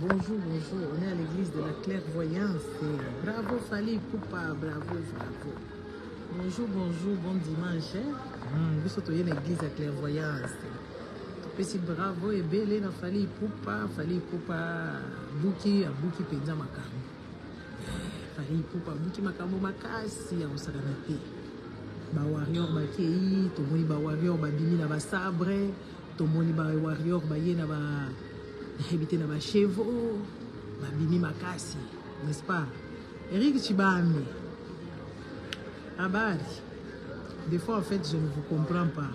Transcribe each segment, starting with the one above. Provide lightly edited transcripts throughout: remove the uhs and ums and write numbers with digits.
Bonjour, bonjour. On est à l'église de la clairvoyance. Bravo Fally Ipupa, bravo, bravo. Bonjour, bonjour, bon dimanche. Hein? Biso toye na église ya clairvoyance. Topesi bravo ebele na Fally Ipupa, Fally Ipupa buki abuki mpenza makambo. Fally Ipupa abuki makambo makasi ya kosakana te. Ba warrior bakei, tomoni ba warrior babimi na ba sabre. Tomoni ba warrior baye na ba nayebi te na ba chevaux babimi makasi, n'est-ce pas? Eric Chibambe Abari, des fois en fait je ne vous comprends pas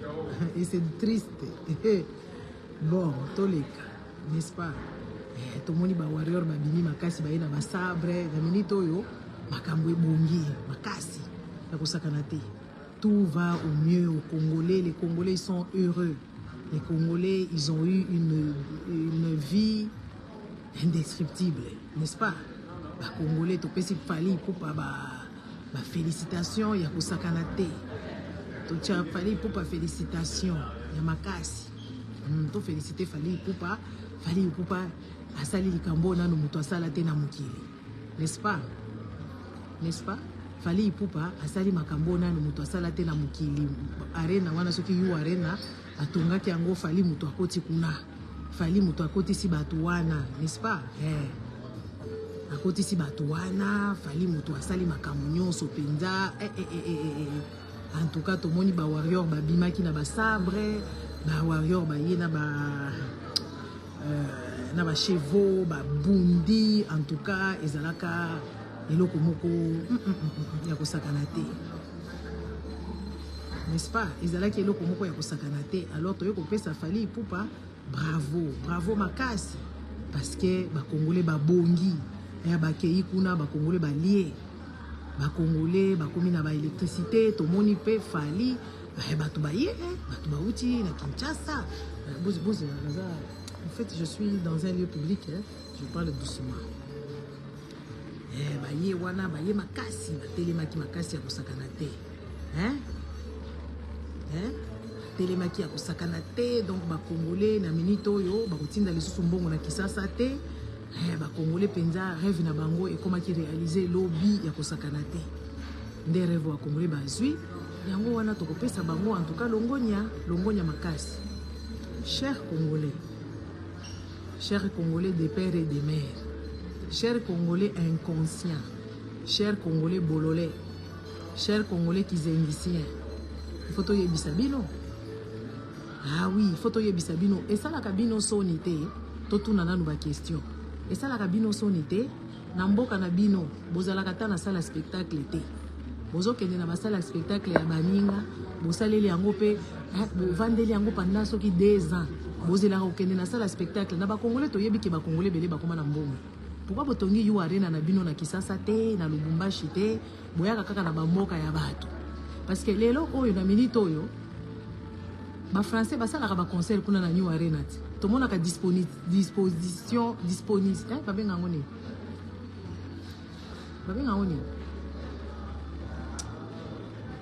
et c'est triste. Bon, toleka, n'est-ce pas? Eh, tomoni ba warrior babimi makasi baye na ba sabre na minute oyo makambo ebongi makasi ya kosakana te. Tout va au mieux aux Congolais. Les Congolais ils sont heureux. Les Congolais, ils ont eu une vie indescriptible, n'est-ce pas? Ba Congolais, topesi Fally Ipupa ba, ba félicitations ya kosakana te. Totia Fally Ipupa félicitations ya makasi. To féliciter Fally Ipupa. Fally Ipupa asali likambo nanu moto asala te na mokili. N'est-ce pas? N'est-ce pas? Fally Ipupa asali makambo nanu moto asala te na mokili. Arena wana soki U Arena atongaki yango, Fally moto akoti kuna. Fally moto akotisi bato wana, n'est-ce pas? Eh. Akotisi bato wana, Fally moto asali makambo nyonso mpenza. Eh, eh, eh, eh, eh. En tout cas, tomoni ba warrior babimaki na ba sabre, ba warrior baye na ba na ba chevaux babundi. En tout cas ezalaka eloko moko ya kosakana te, n'est-ce pas? Ezalaki eloko moko ya kosakana te. Alors toye kopesa Fally Ipupa bravo, bravo makasi, parce que bakongole babongi ya bakei kuna, bakongole balie, bakongole bakomi na baélectricité. Tomoni mpe Fally, bato baye, bato bauti na Kinshasa. Naza, en fait je suis dans un lieu public, hein? Je parle doucement. Eh, baye wana baye makasi, batelemaki makasi ya kosakana te, hein? Hein? Telemaki ya kosakana te. Donc bakongole na minute oyo bakotinda lisusu mbongo na Kisasa te. Eh, bakongole mpenza rêve na bango ekomaki réalisé lobi ya kosakana te. Nde rêve bakongole bazwi yango wana, tokopesa bango en tout cas longonya, longonya makasi. Cher Congolais, cher Congolais de père et de mère, cher Congolais inconscient, cher Congolais bololé, cher Congolais kizengisien, il faut toyebisa bino. Ah oui, il faut toyebisa bino. Esalaka bino soni te? Totuna nanu baquestion. Esalaka bino soni te? Na mboka na bino bozalaka ta na sala spectacle te, bozokende na basala spectacle ya baninga, bosaleli yango mpe bovandeli yango pendant soki 2 ans, bozelaka kokende na sala spectacle na bakongole. Toyebi ke bakongole ebele bakóma na mbongo. Pourquoi botongi U Arena na bino na Kisasa te, na Lubumbashi te? Boyaka kaka na bamboka ya bato. Parce que lelo oyo, na minute oyo, bafrançais basalaka baconcert kuna na New Arena te. Tomonaka disposition disponis, eh, babenga yango nini? Babenga yango nini?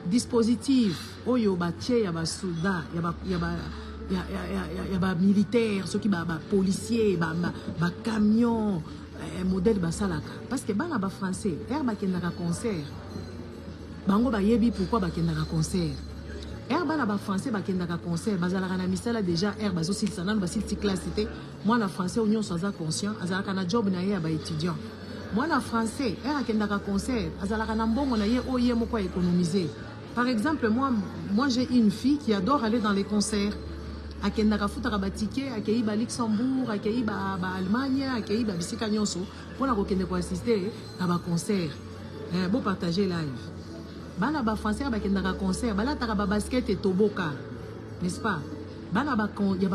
Dispositif oyo batie ya basoda, ya bamilitaire, soki bapolicier, bacamion, modèle basalaka. Parce que bana bafrançais, ere bakendaka concert, bango bayebi pourquoi bakendaka concert. Ere bana bafrançais bakendaka concert, bazalaka na misala déjà. Ere bazosilisa nano, basilisi classe te. Mwana français oyo nyonso aza conscient, azalaka na job na ye ya baétudiant. Mwana français, ere akendaka concert, azalaka na mbongo na ye oyo ye moko aéconomise. Par exemple, moi j'ai une fille qui adore aller dans les concerts. Akendaka, afutaka batike, akei ba Luxembourg, akei ba Allemagne, ba akei babisika nyonso mpona kokende koassiste na baconcert. Eh, bopartage live. Bana bafrançais bakendaka concert, balataka babasket etoboka, n'est-ce pas? Bana ya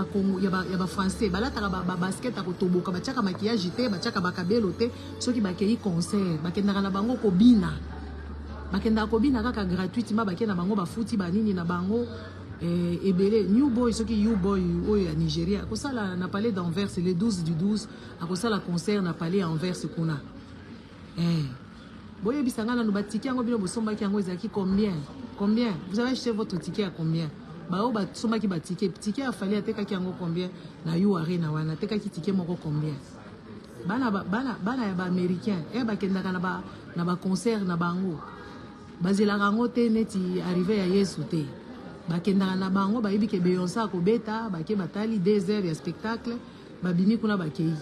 bafrançais balataka babasket ya kotoboka, batiaka maquillage te, batiaka bakabelo te. Soki bakei concert, bakendaka na bango kobina, bakendaka kobina kaka gratuitement. Bakei na bango, bafuti banini na bango, eh, ebele. New Boy, soki U Boy oyo ya Nigeria, akosala na palais d'Anvers le 12 du 12, akosala concert na palais Anvers kuna. Eh. Boyebisa nga nanu, batike yango bino bosombaki yango ezalaki combien? Combien vous avez acheté votre ticket, à combien? Baoyo basombaki batike, ticket ya Fally atekaki yango combien na U Arena wana? Atekaki ticket moko combien? Bana, bana, bana ya baaméricain e bakendaka na ba, na baconcert na bango, bazelaka yango te neti arrivée ya Yesu te. Bakendaka na bango, bayebi ke Beyoncé akobeta, bake, batali 2 heures ya spectacle, babimi kuna, bakei.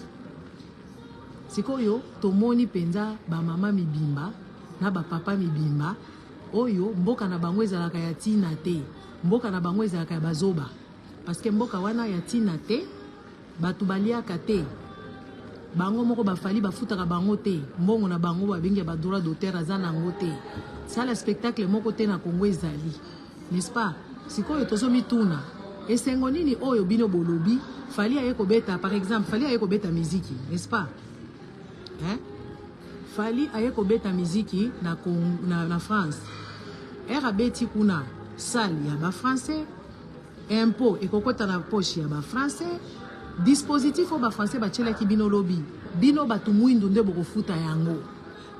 Sikoyo tomoni mpenza bamama mibimba na bapapa mibimba oyo mboka na bango ezalaka ya ntina te, mboka na bango ezalaka ya bazoba, parce que mboka wana ya ntina te, bato baliaka te, bango moko bafali bafutaka bango te, mbongo na bango babengi ya badroit d'auteur aza nango te, sala spectacle moko te na Congo ezali, n'est-ce pas? Sikoyo tozomituna, esengo nini oyo bino bolobi Fally aye kobeta? Par exemple, Fally aye kobeta miziki, n'est-ce pas, hein? Fally aye kobeta miziki na France. Ere abeti kuna, salle ya bafrançais, impôt ekokɔta na poche ya bafrançais. Dispositif oyo bafrançais batielaki bino lobi, bino bato mwindu nde bokofuta yango,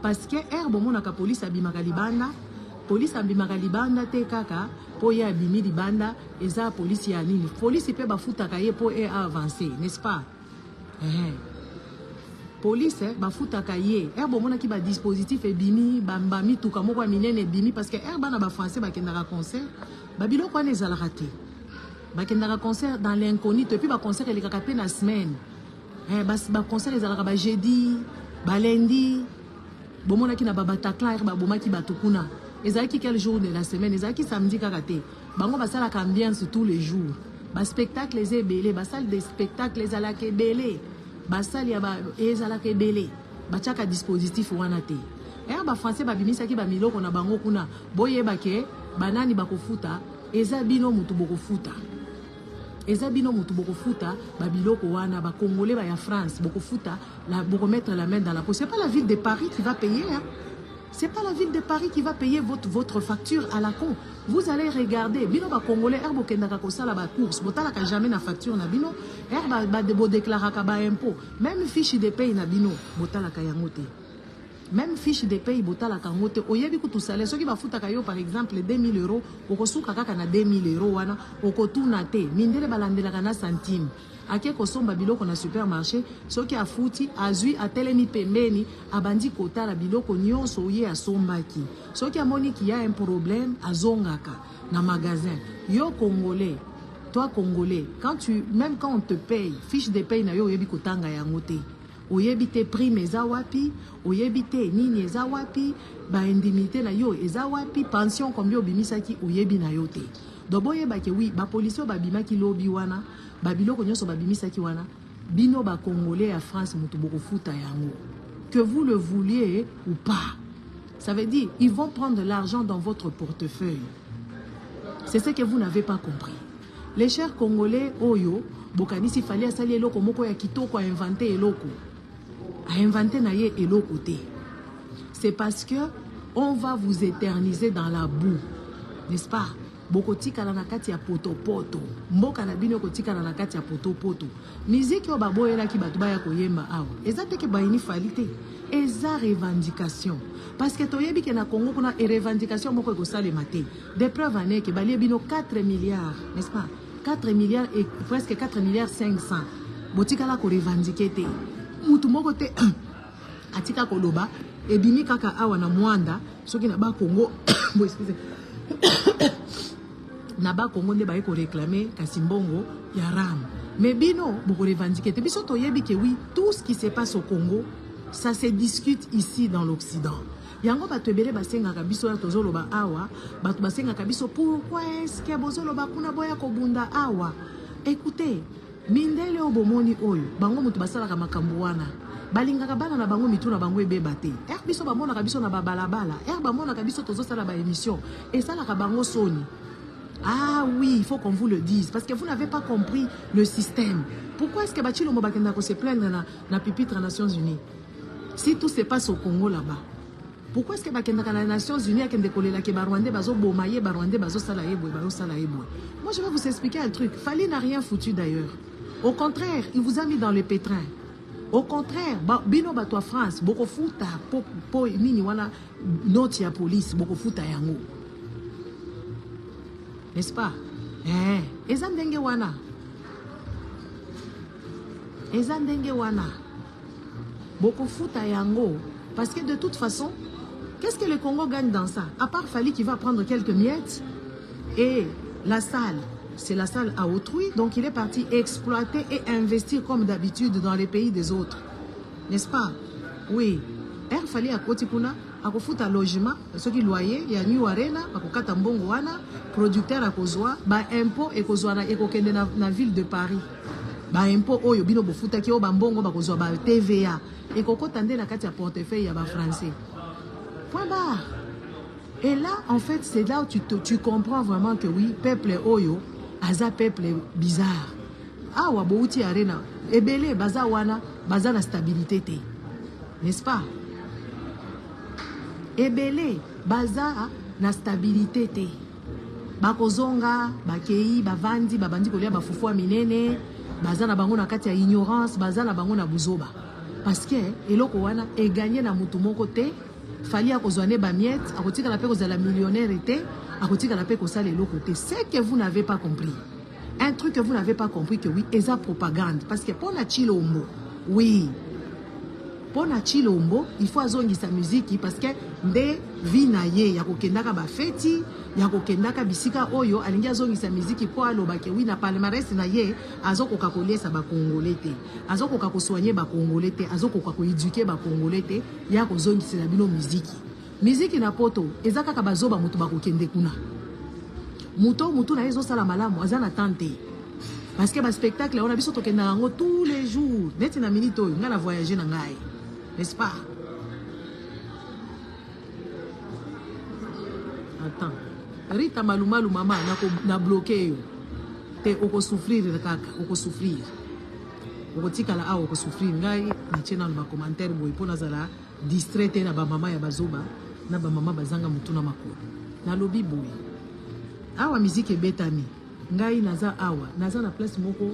parce que ere bomonaka polise abimaka libanda, polise abimaka libanda te kaka mpo ye abimi libanda. Eza polisi ya nini? Polisi mpe bafutaka ye mpo e avance, n'est-ce pas? Ehe. Police bafutaka ye. Ere bomonaki badispositif ebimi, bamituka moko ya minene ebimi, parce que ere bana bafrançais bakendaka concert, babiloko wana ezalaka te. Bakendaka concert dans l'inconnu et puis baconcert elekaka mpe na semaine. Eh, baconcert ezalaka bajeudi, balundi. Bomonaki na baBataclan, ere babomaki bato kuna, ezalaki quel jour de la semaine? Ezalaki samedi kaka te. Bango basalaka ambiance tous les jours, baspectacle eza ebele, basalle de spectacle ezalaka ebele, basali ya ezalaka ebele, batiaka dispositif wana te. Ere bafrançais babimisaki bamiloko na bango kuna, boyeba ke banani bakofuta? Eza bino mutu bokofuta, eza bino mutu bokofuta babiloko wana. Bacongolais baya France bokofuta, bokomettre la main dans la poche. C'est pas la ville de Paris qui va payer, hein? C'est pas la ville de Paris qui va payer votre facture à la con. Vous allez regarder, bino ba Congolais, er bokendaka kosala ba course, botalaka jamais na facture na bino, er ba, ba bodéclaraka ba impôt, même fiche de paye na bino, botalaka yango te. Même fiche de paye botalaka yango te. Oyebi kutu salaire soki bafutaka yo, par exemple 2000 euros, okosuka kaka na 2000 euros wana, okotuna te. Mindele balandelaka na centime. Ake kosomba biloko na supermarché, soki afuti, azwi, atelemi pembeni, abandi kotala biloko nyonso ye asombaki. Soki amoni qu'il y a un problème, azongaka na magasin. Yo Congolais, toi Congolais, quand tu même quand on te paye, fiche de paye na yo oyebi kotanga yango te, oyebi te prime eza wapi, oyebi te nini eza wapi, baindemnité na yo eza wapi, pension combien obimisaki, oyebi na yo te. Donc boyebake, oui, bapolisi oyo babimaki lobi wana, babiloko nyonso babimisaki wana, bino bacongolais ya France moto bokofuta yango, que vous le vouliez ou pas. Ça veut dire ils vont prendre l'argent dans votre portefeuille. C'est ce que vous n'avez pas compris, les chers Congolais. Oyo bokanisi Fally asali eloko moko ya kitoko, ainvente eloko, ainvente na ye eloko te. C'est parce que on va vous éterniser dans la boue, n'est-ce pas? Bokotikala na kati ya potopoto, mboka na bino ekotikala na kati ya potopoto. Miziki oyo baboyelaki bato baya koyemba awa, eza te ke bayini Fally te, eza revendication, parce que toyebi ke na Congo kuna e revendication moko ekosalema te. De preuve ane ke balie bino 4 milliards, n'est-ce pas? 4 milliards et presque 4 milliards 500, botikala korevendiquer te, mutu moko te atika koloba. Ebimi kaka awa na Mwanda, soki na Bakongo, bo excuse, na Bakongo nde baye koréclamer kasi mbongo ya RAM. Mais bino bokorevendiquer te. Biso toyebi ke oui, tout ce qui se passe au Congo, ça se discute ici dans l'Occident. Yango bato ebele basengaka biso oyo tozoloba awa. Bato basengaka biso: pourquoi est-ce que bozoloba kuna, boya kobunda awa? Écoutez, mindele oyo bomoni oyo, bango moto basalaka makambo wana, balingaka bana na bango mitu na bango ebeba te. Ere biso bamonaka biso na babalabala, ere bamonaka biso tozosala baémission, esalaka bango soni. Ah oui, il faut qu'on vous le dise parce que vous n'avez pas compris le système. Pourquoi est-ce que Bachilombo bakenda se plaindre na pupitre Nations Unies si tout se passe au Congo là-bas? Pourquoi est-ce que bakendaka na Nations Unies, akende kolela ke barwandais bazoboma ye, barwandais bazosala ye boye, bazosala ye boye? Moi, je vais vous expliquer un truc. Fally n'a rien foutu d'ailleurs. Au contraire, il vous a mis dans le pétrin. Au contraire, ba, bino bato ya France bokofuta po nini wana, note ya police, bokofuta yango, n'est-ce pas? Eh, eza ndenge wana, eza ndenge wana. Bokofuta yango parce que de toute façon, qu'est-ce que le Congo gagne dans ça? À part Fally qui va prendre quelques miettes et la salle, c'est la salle à autrui, donc il est parti exploiter et investir comme d'habitude dans les pays des autres. N'est-ce pas? Oui. Air Fally akoti kuna akofuta logement soki loyer ya New Arena bakokata mbongo wana, producteur akozwa ba impôt, ekozwa na ekokende na ville de Paris. Ba impôt oyo bino bofutaki, oyo bambongo bakozwa ba TVA, ekokota nde na kati ya portefeuille ya bafrançais. Point barre. Et là, en fait, c'est là où tu comprends vraiment que oui, peuple oyo aza peuple bizarre. Awa bouti Arena, ebele baza wana, baza na stabilité te, n'est-ce pas? Ebele baza na stabilité te. Bakozonga, bakei, bavandi, babandi kolia bafufu ya minene, baza na bango na kati ya ignorance, baza na bango na buzoba. Parce que eloko wana eganye na mutu moko te. Fally akozwa ne bamiettes, akotikala mpe kozala millionnaire te, akotikala mpe kosala eloko te. C'est que vous n'avez pas compris. Un truc que vous n'avez pas compris, que oui, eza propagande. Parce que mpo na Tshilombo, oui, mpo na Tshilombo, il faut azongisa muziki parce que nde vie na ye ya kokendaka bafeti, ya kokendaka bisika oyo alingi. Azongisa miziki mpo alobake oui, na palmarès na ye azokoka koliesa bakongole te, azokoka kosoigner bakongole te, azokoka koéduquer bakongole te. Ya kozongisela bino miziki. Miziki na Poto eza kaka bazoba moto bakokende kuna. Moto motu na ye ezosala malamu aza na temps te, parce que baspectacle wana biso tokendaka yango tous les jours. Neti na minute oyo ngai na voyage na ngai, n'est-ce pas? Attends, Rita Malumalu, mama na bloquer yo te. Okosouffrir kaka, okosouffrir, okotikala awa, okosouffrir. Ngai natie nano bacommentaire boye mpo nazala distrait te na bamama ya bazoba, na bamama bazanga motu na makolo. Nalobi boye, awa miziki ebetami, ngai naza awa, naza na place moko,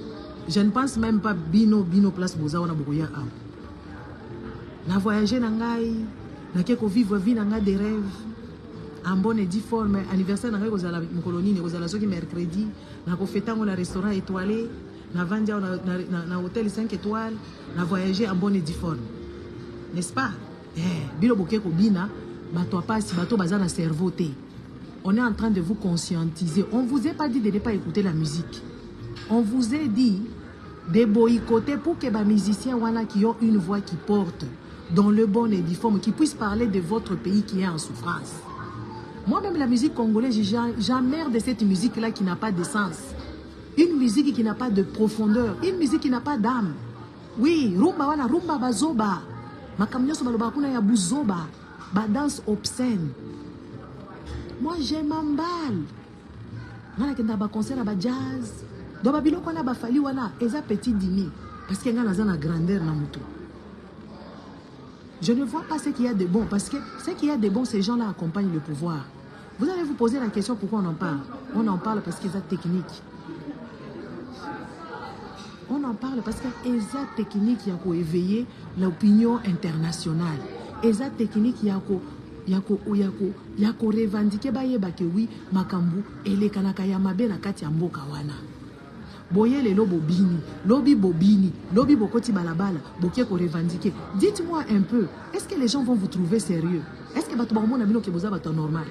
je ne pense même pas bino, bino place boza wana bokoya awa. Na voyage na ngai, nake kovivre vie na ngai de rêve en bonne et due forme. Anniversaire na ngai kozala mokolo nini? Ekozala soki mercredi. Nakofeta yango na restaurant étoilé, navandi awa na hôtel 5 étoiles, na voyage en bonne et due forme, n'est-ce pas? Eh, bino boke kobina, bato ya pasi, bato baza na cerveau te. On est en train de vous conscientiser. On vous a pas dit de ne pas écouter la musique, on vous a dit de boycotter pour que les musiciens wana qui ont une voix qui porte dans le bon et due forme, qui puissent parler de votre pays qui est en souffrance. Moi-même, la musique congolaise, j'emmerde de cette musique-là qui n'a pas de sens. Une musique qui n'a pas de profondeur, une musique qui n'a pas d'âme. Oui, rumba wana, rumba bazoba. Makambo nyonso balobaka kuna ya buzoba, badanse obscène. Moi, je m'emballe. Nga nakendaka baconcert ya bajazz, donc babiloko wana baFally wana eza petit dimi, parce que nga naza na grandeur na motu. Je ne vois pas ce qu'il y a de bon, parce que ce qu'il y a de bon, ces gens-là accompagnent le pouvoir. Vous allez vous poser la question pourquoi on en parle. On en parle parce qu'ils ont technique. On en parle parce que eza technique ya koéveiller l'opinion internationale. Eza technique ya korevendiquer, bayeba ke oui, makambo elekanaka ya mabe na kati ya mboka wana. Boye lelo bobini, lobi bobini, lobi bokoti balabala, boke korevendiquer. Dites-moi un peu, est-ce que les gens vont vous trouver sérieux? Est-ce que bato bakomona bino ke boza bato ya normal?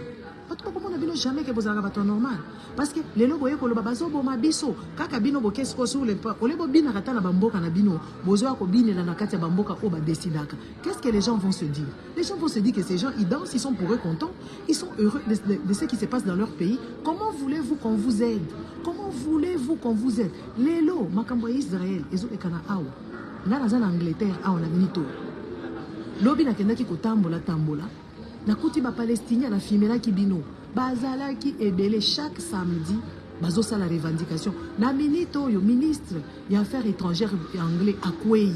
Bato bakomona bino jamais ke bozalaka bato ya normal, parce que lelo boye koloba bazoboma biso kaka. Bino boke sikoyo sur le ole, bobinaka ata na bamboka na bino, bozoya kobinela na kati ya bamboka oyo badesidaka. Qu'est-ce que les gens vont se dire? Les gens vont se dire que ces gens, ils dansent, ils sont pour eux contents, ils sont heureux de ce qui se passe dans leur pays. Comment voulez-vous qu'on vous aide? Comment voulez-vous qu'on vous aide? Lelo makambo ya Israel ezoleka na awa. Nga naza na Angleterre awa na minute oyo. Lobi nakendaki kotambola tambola, nakuti bapalestinien, nafimelaki bino, bazalaki ebele. Chaque samedi bazosala revendication. Na minute oyo, ministre ya affaires étrangères anglais akwei.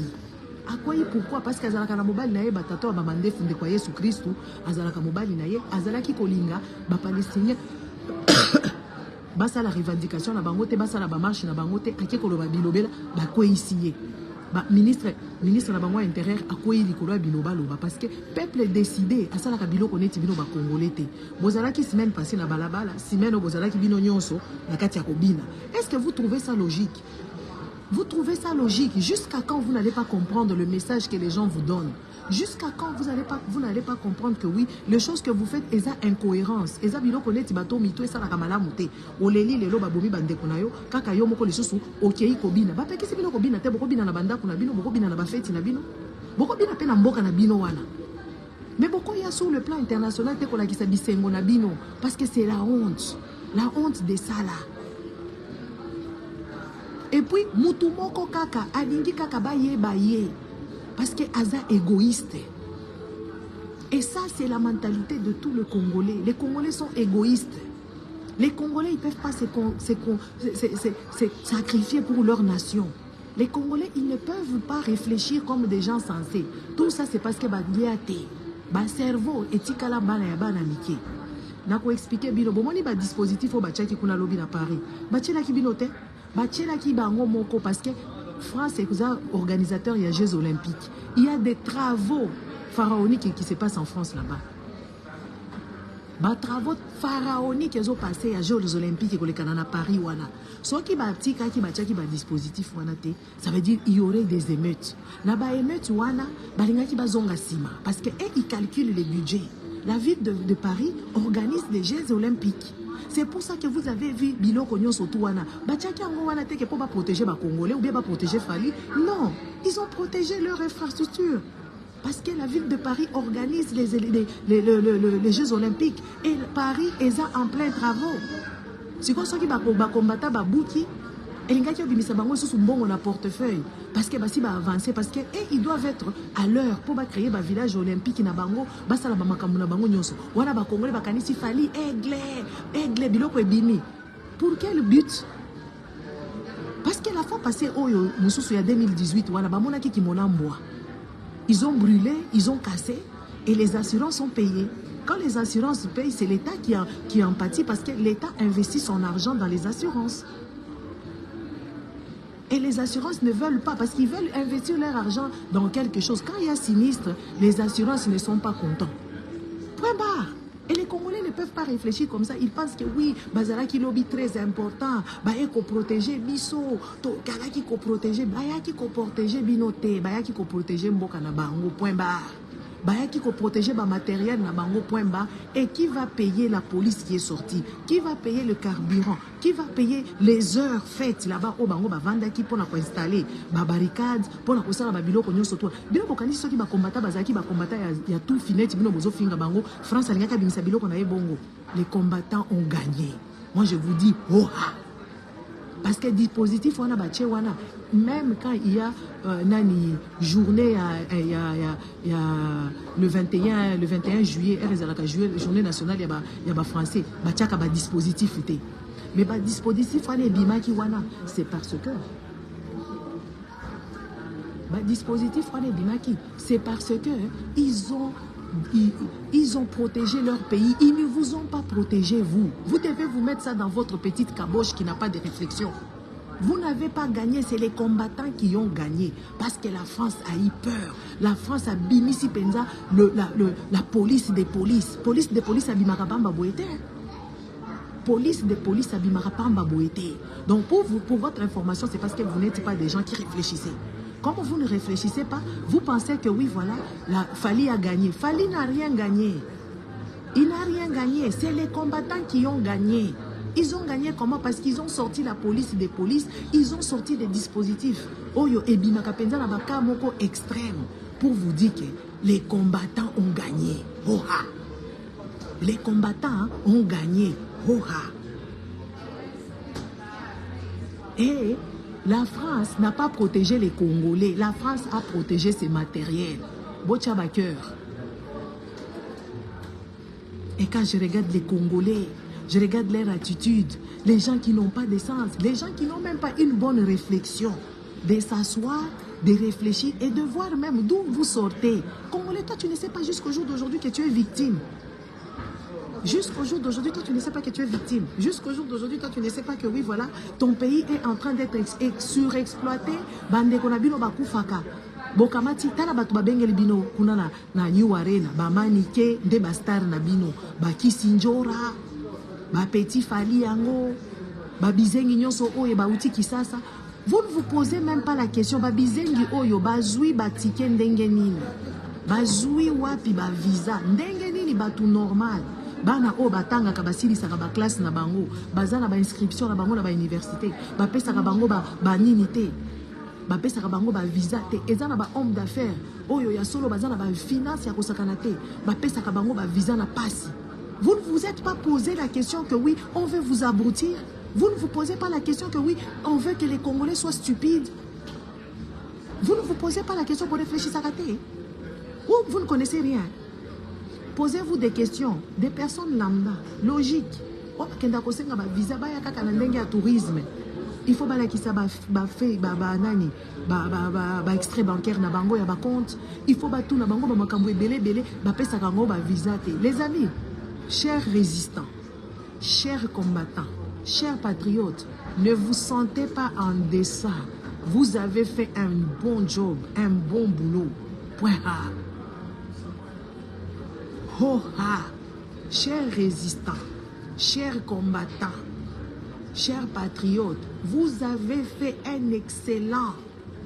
Akwei pourquoi? Parce que azalaka na mobali na ye, batata ya bamandefu, ndeko ya Yesu Kristu, azalaka mobali na ye, azalaki kolinga bapalestinien basala revendication na bango te, basala bamarche na bango te. Ake koloba bilobela, bakweyisi ye. Ministre, ministre na bango ya intérieur akwei likolo ya bilobaloba, parce que peuple décidé asalaka biloko neti bino bakongole te. Bozalaki semaine passée na balabala, semaine oyo bozalaki bino nyonso na kati ya kobina. Est ce que vous trouvez ça logique? Vous trouvez ça logique? Jusqu'à quand vous n'allez pas comprendre le message que les gens vous donnent? Jusqu'à quand vous n'allez pas, vous n'allez pas comprendre que oui, les choses que vous faites, eza incohérence. Eza biloko neti bato mito esalaka malamu te. Oleli lelo babomi bandeko na yo, kaka yo moko lisusu okei kobina. Bapekisi bino kobina te, bokobina na bandako na bino, bokobina na bafeti na bino. Bokobina pe na mboka na bino wana. Mais bokoya sur le plan international te kolakisa bisengo na bino parce que c'est la honte. La honte de ça là. Et puis mutu moko kaka alingi kaka bayeba ye parce que aza égoïste. Et ça, c'est la mentalité de tous les Congolais. Les Congolais sont égoïstes. Les Congolais, ils ne peuvent pas se, se, se, se, sacrifier pour leur nation. Les Congolais, ils ne peuvent pas réfléchir comme des gens sensés. Tout ça, c'est parce que balia te. Ba cerveau etikala bana ya bana mike. Nako expliquer bino bomoni ba dispositif oyo batiaki kuna lobi na Paris. Batielaki bino te. Batielaki bango moko parce que France eza organisateur ya Jeux olympiques. Il y a des travaux pharaoniques qui se passent en France là-bas. Ba travaux pharaoniques ezo passer ya Jeux olympiques ekolekana na Paris wana. Soki batikaki batiaki ba dispositif wana te, ça veut dire il y aurait des émeutes. Na ba émeutes wana balingaki bazonga nsima parce que eux, ils calculent les budgets. La ville de Paris organise des Jeux olympiques. C'est pour ça que vous avez vu biloko nyonso tu wana. Batiaki yango wana te ke mpo baprotéger bacongolais ou bien baprotéger Fally. Non, ils ont protégé leur infrastructure. Parce que la ville de Paris organise les Jeux olympiques. Et Paris est en plein travaux. Sikoyo soki bakombata babuki, elingaki obimisa bango lisusu mbongo na portefeuille parce que basi baavance, parce que et ils doivent être à l'heure mpo bacréer bavillage olympique na bango, basala bamakambo na bango nyonso wana. Bakongole bakanisi Fally aigle, aigle, biloko ebimi. Pour quel but? Parce que la fois passée, oyo mosusu ya 2018 wana, bamonaki kimona mbwa. Ils ont brûlé, ils ont cassé et les assurances ont payé. Quand les assurances payent, c'est l'État qui en pâtit parce que l'État investit son argent dans les assurances. Et les assurances ne veulent pas parce qu'ils veulent investir leur argent dans quelque chose. Quand il y a sinistre, les assurances ne sont pas contents. Point barre. Et les Congolais ne peuvent pas réfléchir comme ça. Ils pensent que oui, bazalaki lobi très important. Baye ko protéger biso, to kalaki ko protéger, bayaki ko protéger bino te, bayaki ko protéger mboka na bango. Point barre. Bayaki ko protéger ba matériel na bango, point barre. Et qui va payer la police qui est sortie? Qui va payer le carburant? Qui va payer les heures faites là-bas oyo bango bavandaki mpona koinstaller babarricade, mpona kosala babiloko nyonso to bino bokanisi? Soki bakombata bazalaki bakombata ya tout finete, bino bozofinga bango, France alingaki abimisa biloko na ye bongo. Les combattants ont gagné. Moi, je vous dis oha, parce que dispositif wana batie wana, même quand il y a nani, journée ya le 21, le 21 juillet, heure ezalaka juillet, journée nationale ya bafrançais, batiaka badispositif te. Mais badispositif wana ebimaki wana, c'est parce que badispositif wana ebimaki, c'est parce que ils ont protégé leur pays. Ils ne vous ont pas protégé, vous. Vous devez vous mettre ça dans votre petite caboche qui n'a pas de réflexion. Vous n'avez pas gagné, c'est les combattants qui ont gagné. Parce que la France a eu peur. La France abimisi penza, la police des polices. Police des polices abimaka pamba boye te. Police des polices abimaka pamba boye te. Donc pour vous, pour votre information, c'est parce que vous n'êtes pas des gens qui réfléchissez. Comme vous ne réfléchissez pas, vous pensez que oui, voilà, la Fally a gagné. Fally n'a rien gagné. Il n'a rien gagné. C'est les combattants qui ont gagné. Ils ont gagné comment? Parce qu'ils ont sorti la police des polices, ils ont sorti des dispositifs. Oyo ebimaka penza na baka moko extrême pour vous dire que les combattants ont gagné. Oha. Les combattants ont gagné. Oha. Et la France n'a pas protégé les Congolais. La France a protégé ses matériels. Botia cœur. Et quand je regarde les Congolais, je regarde leur attitude, les gens qui n'ont pas de sens, les gens qui n'ont même pas une bonne réflexion, de s'asseoir, de réfléchir et de voir même d'où vous sortez. Congolais, toi, tu ne sais pas jusqu'au jour d'aujourd'hui que tu es victime. Jusqu'au jour d'aujourd'hui, toi, tu ne sais pas que tu es victime. Jusqu'au jour d'aujourd'hui, toi, tu ne sais pas que oui, voilà, ton pays est en train d'être surexploité. Bandeko na bino bakufaka. Bokamati tala bato babengeli bino kuna na New Arena, bamanike nde bastar na bino, bakisi njora, bapetit Fally yango, babizengi nyonso oyo bauti Kisasa. Vous ne vous posez même pas la question ba bizengi oyo bazui ba ticket ndenge nini? Bazui wapi ba visa? Ndenge nini batu normal bana oyo batangaka basilisaka ba classe na bango baza na ba inscription na bango na ba université bapesaka bango ba, ba nini te bapesaka bango ba visa te eza na ba homme d'affaires oyo ya solo baza na ba finance ya kosakana te bapesaka bango ba visa na pasi. Vous ne vous êtes pas posé la question que oui, on veut vous abrutir? Vous ne vous posez pas la question que oui, on veut que les Congolais soient stupides? Vous ne vous posez pas la question pour réfléchir à rater? Ou vous ne connaissez rien? Posez-vous des questions, des personnes lambda, logiques. Oyo bakenda kosenga ba visa baya kaka na ndenge ya tourisme. Il faut balakisa ba ba fait ba ba nani ba ba ba, ba extrait bancaire na bango ya ba compte. Il faut batuna bango ba makambo ebele ebele bapesaka yango ba visa te. Les amis, chers résistants, chers combattants, chers patriotes, ne vous sentez pas en deçà. Vous avez fait un bon job, un bon boulot. Point A. Ho ha. Chers résistants, chers combattants, chers patriotes, vous avez fait un excellent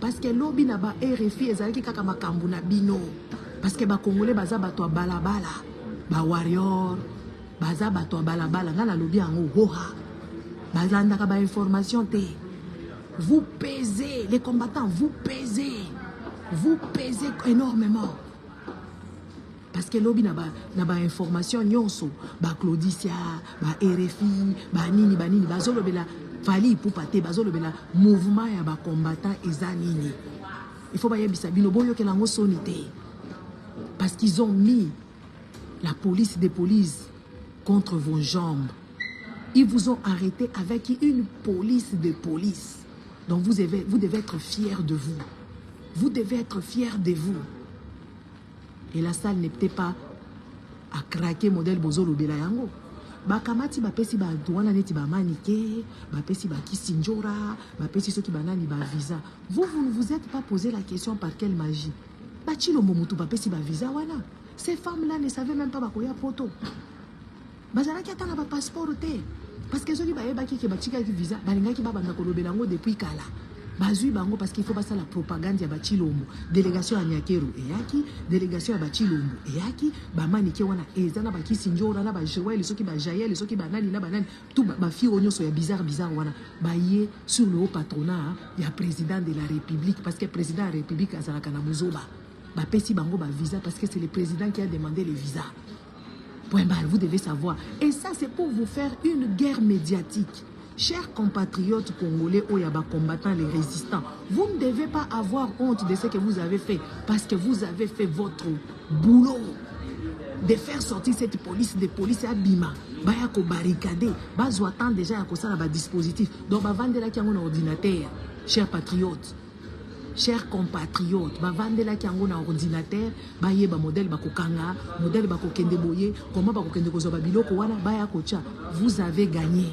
parce que lobi na ba RFI ezalaki kaka makambo na bino parce que ba Congolais baza bato ya balabala, ba warrior baza bato ya balabala. Nga nalobi yango hoha, balandaka ba information te. Vous pesez les combattants, vous pesez, vous pesez énormément. Parce que lobi na ba na ba information nyonso ba Claudicia, ba RFI, ba nini ba nini bazolobela Fally Ipupa te, bazolobela mouvement ya ba combattants eza nini. Il faut bayebisa bino boyokela yango soni te. Parce qu'ils ont mis la police des polices contre vos jambes. Ils vous ont arrêté avec une police de police. Donc vous devez être fiers de vous. Vous devez être fiers de vous. Et la salle n'était pas à craquer modèle bozolobela yango. Bakamati bapesi ba wana neti ba manike, bapesi ba kisinjora, bapesi soki banani ba visa. Vous, vous ne vous êtes pas posé la question par quelle magie. Ba Tshilombo mutu bapesi ba visa wana. Ces femmes-là ne savaient même pas bakoya poto. Bazalaki ata na ba passeport te. Parce que soki bayebaki ke batikaki visa, balingaki babanda kolobela yango depuis kala. Bazui bango parce qu'il faut basala propagande ya ba Tshilombo. Délégation ya Nyakeru eyaki, délégation ya ba Tshilombo eyaki, ba manike wana eza na ba Kisinjora na ba Joël, soki ba Jaël, soki ba nani na ba nani, tout ba fille oyo nyonso ya bizarre bizarre wana baye sur le haut patronat ya président de la République parce que président de la République azalaka na buzoba. Bapesi bango ba visa parce que c'est le président qui a demandé le visa. Point barre, vous devez savoir. Et ça, c'est pour vous faire une guerre médiatique. Chers compatriotes congolais, oyo ya ba combattants, les résistants, vous ne devez pas avoir honte de ce que vous avez fait parce que vous avez fait votre boulot de faire sortir cette police de police abima baya ko barricader bazwa temps déjà ya kosala ba dispositif donc bavandelaki yango na ordinateur. Chers patriotes, chers compatriotes, bavandelaki yango na ordinateur, bayeba modèle bakokanga, modèle bakokende boye, comment bakokende kozwa ba biloko wana baya kotia. Vous avez gagné.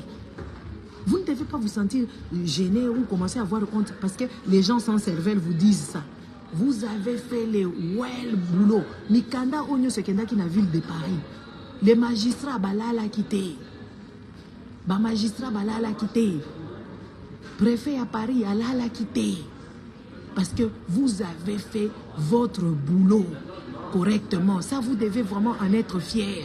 Vous ne devez pas vous sentir gêné ou commencer à avoir honte parce que les gens sans cervelle vous disent ça. Vous avez fait le well boulot. Mikanda oyo nyonso ekendaki na ville de Paris. Les magistrats balalaki te. Ba magistrats balalaki te. Préfet à Paris alalaki te. Parce que vous avez fait votre boulot correctement. Ça, vous devez vraiment en être fier.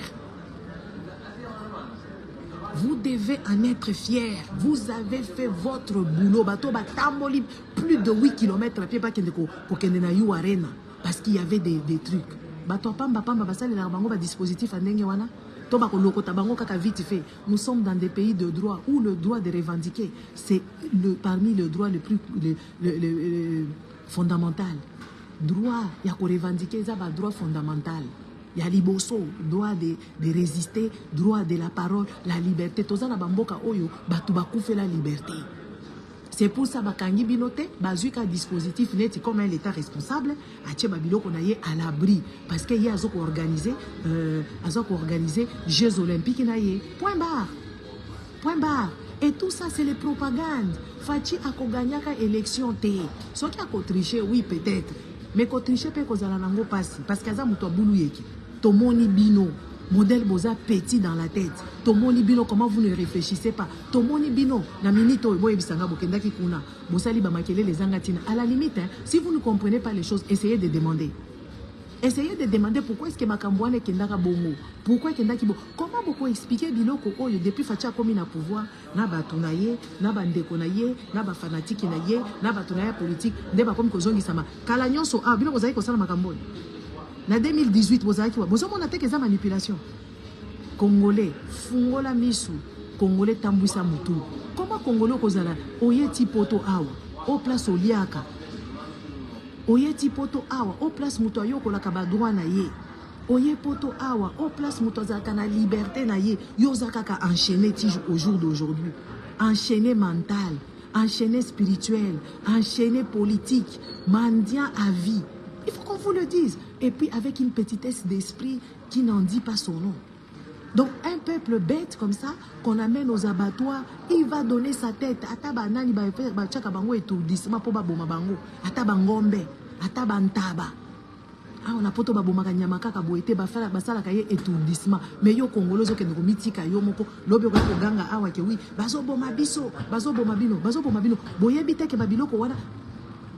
Vous devez en être fier. Vous avez fait votre boulot. Bato batamboli plus de 8 kilomètres à pied pas kende ko kokende na U Arena parce qu'il y avait des trucs. Bato pamba pamba basalelaka bango ba dispositif ya ndenge wana. To bakolokota bango kaka vite fait. Nous sommes dans des pays de droit où le droit de revendiquer, c'est parmi le droit le plus le fondamental. Droit ya ko revendiquer eza ba droit fondamental. Ya liboso, droit de résister, droit de la parole, la liberté. Toza na bamboka oyo bato bakufela liberté. C'est pour ça bakangi bino te, bazwi ka dispositif neti comme un état responsable, atie ba biloko na ye à l'abri parce que ye azo ko organiser Jeux olympiques na ye. Point barre. Point barre. Et tout ça, c'est les propagandes. Fatshi akoganyaka élection te. Soki akotricher, oui, peut-être. Mais kotricher pe kozala nango pasi parce que aza moto abulu yeki. Tomoni bino. Modèle boza petit dans la tête. Tomoni bino comment vous ne réfléchissez pas. Tomoni bino na minute oyo boyebisa nga bokendaki kuna. Bosali ba makelele ezanga tina. À la limite, hein, si vous ne comprenez pas les choses, essayez de demander. Essayez de demander pourquoi est-ce que makambo wana ekendaka bongo. Pourquoi ekendaki bongo. Comment boko expliquer biloko oyo depuis Fatshi akomi na pouvoir na bato na ye, na bandeko na ye, na ba fanatiques na ye, na bato na ye ya politique nde bakomi kozongisama kala nyonso awa bino bozalaki kosala makambo oyo na 2018 bozalaki wa bozomona te ke eza manipulation. Congolais fungola misu, congolais tambwisa mutu. Comment congolais okozala oye ti poto awa o place oliaka oye ti poto awa o place moto ayokolaka ba droit na ye oye poto awa o place moto azalaka na liberté na ye, yo oza kaka enchaîné ti au jour d'aujourd'hui, enchaîné mental, enchaîné spirituel, enchaîné politique, mendiant à vie. Il faut qu'on vous le dise. Et puis avec une petitesse d'esprit qui n'en dit pas son nom. Donc un peuple bête comme ça, qu'on amène aux abattoirs, il va donner sa tête. Ata banani ba batiaka bango étourdissement po baboma bango. Ata bangombe, ata bantaba. Awa na poto babomaka nyama kaka boye te, basalaka ye étourdissement. Mais yo Congolais ozokende komitika yo moko, lobi okoki koganga awa ke oui, bazoboma biso, bazoboma bino, bazoboma bino. Boyebi te ke babiloko wana.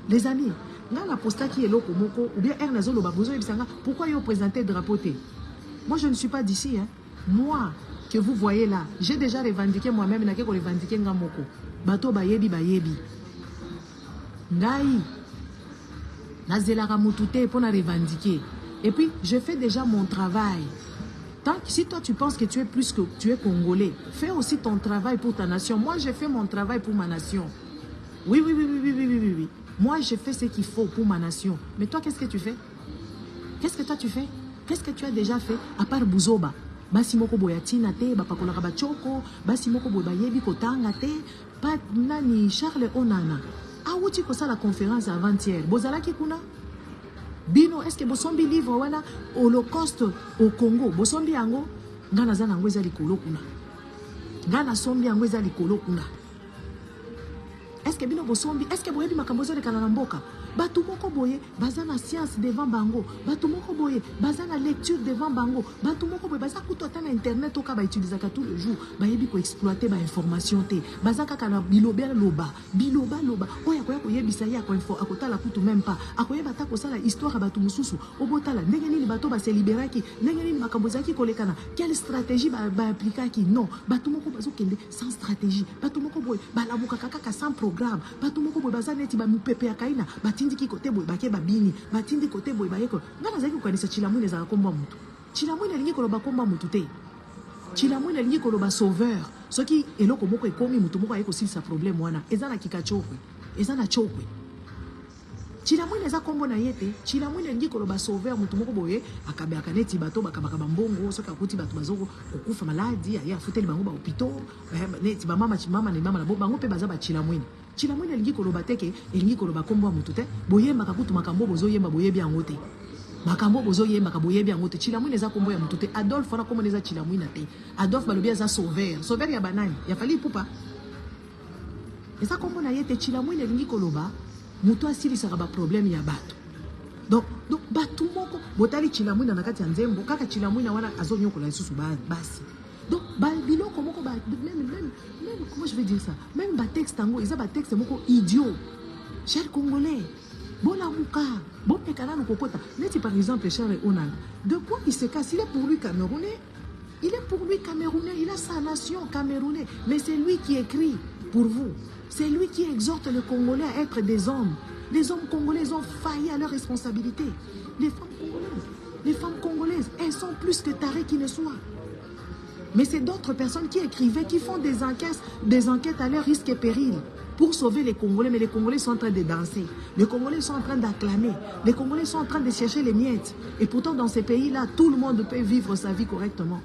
Les amis, nga na postaki eloko moko ou bien r nazoloba, bozoyebisa nga pourquoi yo présenter drapeau te. Moi je ne suis pas d'ici, hein. Moi que vous voyez là, j'ai déjà revendiqué moi-même, nake ko revendiquer nga moko. Bato bayebi bayebi. Ngai nazelaka mutu te pour na revendiquer. Et puis je fais déjà mon travail. Tant que si toi tu penses que tu es plus que tu es congolais, fais aussi ton travail pour ta nation. Moi je fais mon travail pour ma nation. Oui, oui, oui, oui, oui, oui, oui, oui, oui. Moi je fais ce qu'il faut pour ma nation. Mais toi qu'est-ce que tu fais? Qu'est-ce que toi tu fais? Qu'est-ce que tu as déjà fait à part buzoba? Basi moko boye atina te, bapakolaka bachoko, basi moko boye bayebi kotanga te. Pa nani Charles Onana awuti kosala conférence avant-hier. Bozalaki kuna? Bino est-ce que bosombi livre wana Holocauste au Congo? Bosombi yango? Nga naza nango eza likolo kuna. Nga nasombi yango eza likolo kuna. Est-ce que bino bosombi? Est-ce que boyebi makambo ezolekana na mboka? Bato moko boye baza na science devant bango, bato moko boye baza na lecture devant bango, bato moko boye baza kutu ata na internet oka bautilisaka tous les jours, bayebi koexploiter bainformation te, baza kaka na biloba loba, biloba loba. Oyo akoya koyebisa ye akotala kutu même pas, akoyeba ata kosala histoire ya bato mosusu, obotala ndenge nini bato baseliberaki, ndenge nini makambo ezalaki kolekana, quelle stratégie baaplikaki. Non, bato moko bazokende sans stratégie, bato moko boye balamukaka kaka sans programme, bato moko boye baza neti bamopepe ya kaina, batindiki kote boye bake babini, batindi kote boye bayeko. Nga nazalaki kokanisa Chilamwini ezalaka kombo ya motu. Chilamwini alingi koloba kombo ya motu te. Chilamwini alingi koloba sauveur. Soki eloko moko ekomi, motu moko aye kosilisa problème wana, eza na kikachokwe, eza na chokwe. Chilamwini eza kombo na ye te. Chilamwini alingi koloba sauveur, motu moko boye akabaka neti bato bakabaka bambongo, soki akuti bato bazo kokufa maladi, aye afuteli bango ba hôpitaux, neti bamama mama na mama na bango mpe baza ba Chilamwini. Chilamwini alingi koloba te ke elingi koloba kombo ya motu te. Boyembaka kutu makambo bozoyemba boyebi yango te. Makambo bozoyembaka boyebi yango te. Chilamwini eza kombo ya motu te. Adolphe wana kombo eza Chilamwini te. Adolphe balobi aza sauveur. Sauveur ya banani? Ya Fally Ipupa. Eza kombo na ye te. Chilamwini elingi koloba moto asilisaka ba problème ya bato. Donc bato moko botali Chilamwini na kati ya nzembo, kaka Chilamwini wana azonyokola lisusu basi. Donc ba biloko moko ba même, même, même comment je vais dire ça, même ba texte yango eza ba texte moko idiot. Cher Congolais, bolamuka, bomeka nanu kokota. Neti par exemple Charles Onana, de quoi il se casse? Il est pour lui camerounais. Il est pour lui camerounais, il a sa nation camerounais, mais c'est lui qui écrit pour vous. C'est lui qui exhorte les Congolais à être des hommes. Les hommes congolais ont failli à leur responsabilité. Les femmes congolaises, les femmes congolaises, elles sont plus que tarées qui ne soient. Mais c'est d'autres personnes qui écrivaient, qui font des enquêtes à leur risque et péril pour sauver les Congolais. Mais les Congolais sont en train de danser. Les Congolais sont en train d'acclamer. Les Congolais sont en train de chercher les miettes. Et pourtant, dans ces pays-là, tout le monde peut vivre sa vie correctement.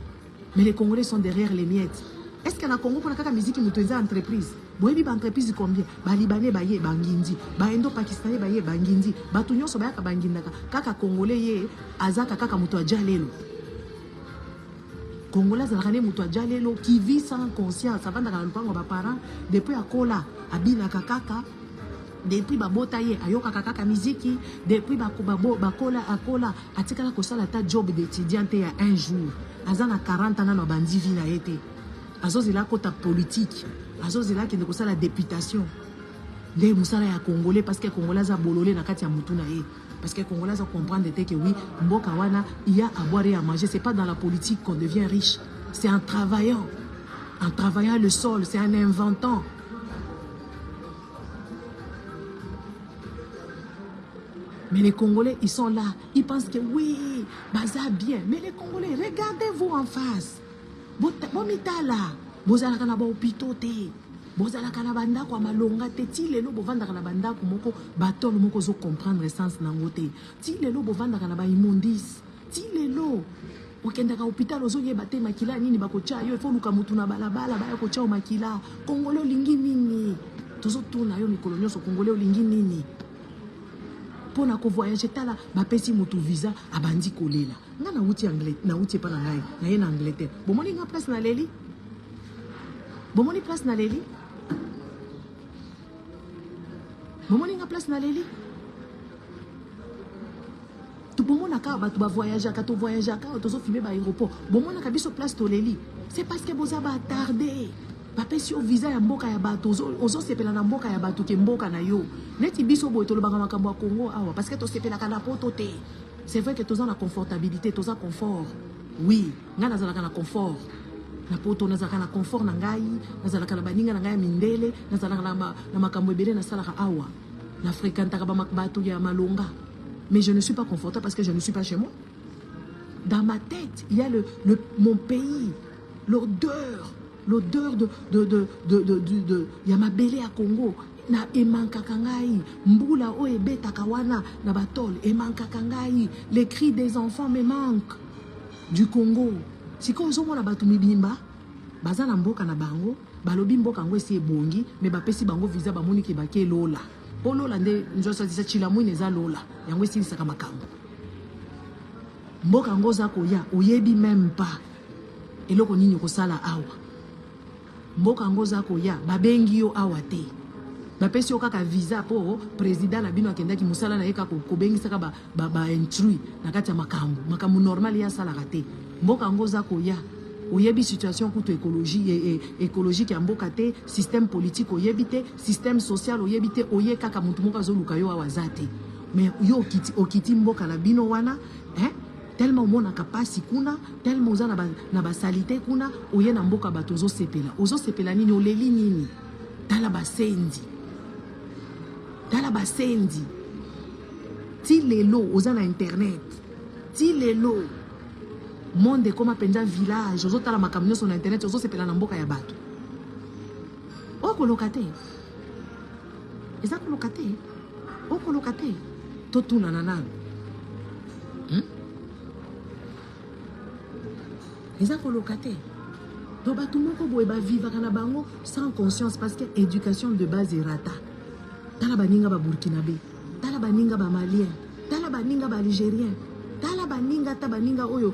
Mais les Congolais sont derrière les miettes. Est-ce qu'il y a un Congo pour la musique qui est entreprise? Boyebi ba entreprise combien? Ba Libanais baye bangindi, ba Indo Pakistanais baye bangindi, bato nyonso bayaka bangindaka. Kaka Congolais ye azaka kaka moto aja lelo. Congolais azalaka ne moto aja lelo qui vit sans conscience, avandaka na lupango ba parents depuis akola abinaka kaka. Depuis babota ye ayokaka kaka miziki, depuis bakola akola atikala kosala ata job d'étudiant te ya un jour. Aza na 40 ans nano abandi vie na ye te. Azozela akota politique, azozela akende kosala députation. Nde mosala ya Congolais, parce que Congolais aza bolole na kati ya mutu na ye. Parce que Congolais aza comprendre te que oui, mboka wana il y a à boire et à manger, c'est pas dans la politique qu'on devient riche, c'est en travaillant. En travaillant le sol, c'est en inventant. Mais les Congolais, ils sont là. Ils pensent que oui, baza bien. Mais les Congolais, regardez-vous en face. Bomitala, bozalaka na ba hôpitaux te. Bozalaka na bandako ya malonga te. Ti lelo bovandaka na bandako moko, batole moko ozo comprendre sens nango te. Ti lelo bovandaka na ba immondices. Ti lelo okendaka hôpital ozoyeba te makila nini bakotya yo, ifo luka mutu na balabala baya kotya yo makila. Congolais olingi nini? Tozotuna yo mikolo nyonso, Congolais olingi nini? Mpona kovoyage, tala bapesi motu visa abandi kolela. Nga nauti nauti epa na ngai, naye na Angleterre, bomoni nga place naleli, bomoni place naleli, bomoni nga place naleli. Bomonaka bato bavoyageaka, tovoyageaka, tozofilme baaéroport, bomonaka biso place toleli. C'est parce que boza batarde. Bapesi yo visa ya mboka ya bato, ozosepela na mboka ya bato ke mboka na yo. Neti biso boye tolobaka makambo ya Congo awa parce que tosepelaka na poto te. C'est vrai que toza na confortabilité, toza confort. Oui, ngai nazalaka na confort na poto, nazalaka na confort na ngai, nazalaka na baninga na ngai ya mindele, nazalaka na makambo ebele nasalaka awa, na fréquentaka bato ya malonga. Mais je ne suis pas confortable parce que je ne suis pas chez moi. Dans ma tête, il y a mon pays, l'odeur, l'odeur de ya mabele ya Congo na emankaka ngai, mbula oyo ebetaka wana na batole emankaka ngai, les cris des enfants me manquent du Congo. Sikoyo ozomona bato mibimba baza na mboka na bango, balobi mboka yango esi ebongi, me bapesi bango visa, bamoni ke bake lola. Mpo lola nde nzoso tshila mwina eza lola, yango esilisaka makambo. Mboka yango oza koya, oyebi même pas eloko nini okosala awa. Mboka yango oza koya, babengi yo awa te, bapesi yo kaka visa mpo président na bino akendaki mosala na ye kaka kobengisaka baintrus ba na kati ya makambo, makambo normal ye asalaka te. Mboka yango oza koya, oyebi situation kutu écologie, écologique ya mboka te, système politique oyebi te, système social oyebi te. Oye kaka, motu moko azoluka yo awa aza te. Mais yo okiti, okiti mboka na bino wana, hein? Tellement omonaka mpasi kuna, tellement oza na basaleté kuna, oye na mboka bato ozosepela. Ozosepela nini? Oleli nini? Tala basendi, tala basendi. Ti lelo oza na internet, ti lelo monde ekóma mpenza village, ozotala makambo nyonso na internet, ozosepela na mboka ya bato. Okoloka te, eza koloka te, okoloka te. Totunana nano, Eza koloka te. Donc bato moko boye bavivaka na bango sans conscience parce que éducation de base erata. Tala baninga baburkinabé, tala baninga bamalien, tala baninga baalgérien, tala baninga, ata baninga oyo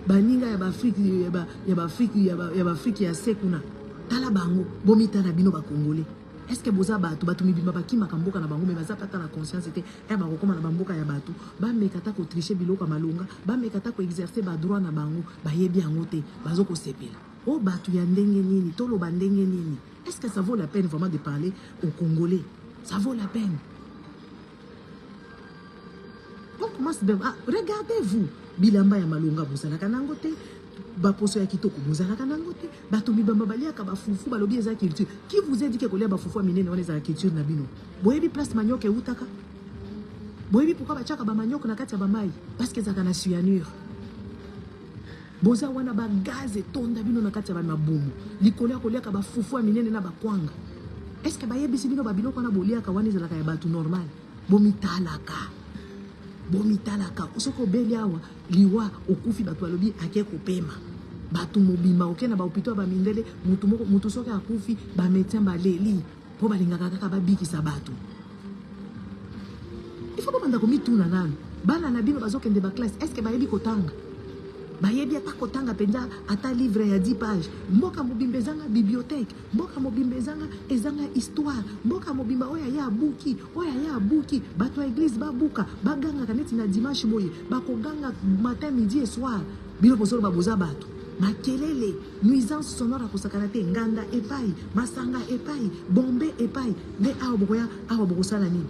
baninga ya baafrike, ya baafrike, ya baafrike ya se kuna, tala bango. Bomitala bino bacongolais, est ce que boza bato? Bato mibimba bakimaka mboka na bango, me baza pata na conscience te. E bakokóma na bamboka ya bato, bameka ata kotriche biloko ya malonga, bameka ata koexerce badroit na bango, bayebi yango te, bazokosepela. O bato ya ndenge nini? Toloba ndenge nini? Est ce que ça vaut la peine vraiment de parler aux Congolais? Ça vaut la peine? On commence de, ah, regardez-vous, bilamba ya malonga bozalaka nango te, baposo ya kitoko bozalaka nango te. Bato mibamba baliaka bafufu, balobi eza culture. Qui vous a dit ke kolia bafufu ya minene wana ezala culture na bino? Boyebi place manioc eutaka? Boyebi pourquoi batiaka bamanioc na kati ya bamai? Parce que ezalaka na cyanure. Boza wana, bagaz etonda bino na kati ya bamabumu likolo ya koliaka bafufu ya minene na bakwanga. Est ce que bayebisi bino babiloko wana boliaka wana ezalaka ya bato normal? Bomitalaka, bomitalaka. Soki obeli awa, liwa, okufi, bato balobi ake kopema. Bato mobimba oke na bahôpitaux ya bamindele, mutu moko, mutu soki akufi, bamédecin baleli mpo balingaka kaka babikisa bato. Il faut bobanda komituna nanu, bana na bino bazokende baclasse, est ce que bayebi kotanga? Bayebi ata kotanga mpenza ata livre ya 10 page. Mboka mobimba ezanga bibliothèque, mboka mobimba ezanga ezanga histoire, mboka mobimba oyo aya abuki, oyo aya abuki, bato ya eglise babuka, bagangaka neti na dimanche boye, bakoganga matin, midi et soir. Bino bozoloba boza bato. Makelele, nuisance sonore ya kosakana te, nganda epai, masanga epai, bombe epai, nde awa bokoya awa bokosala nini?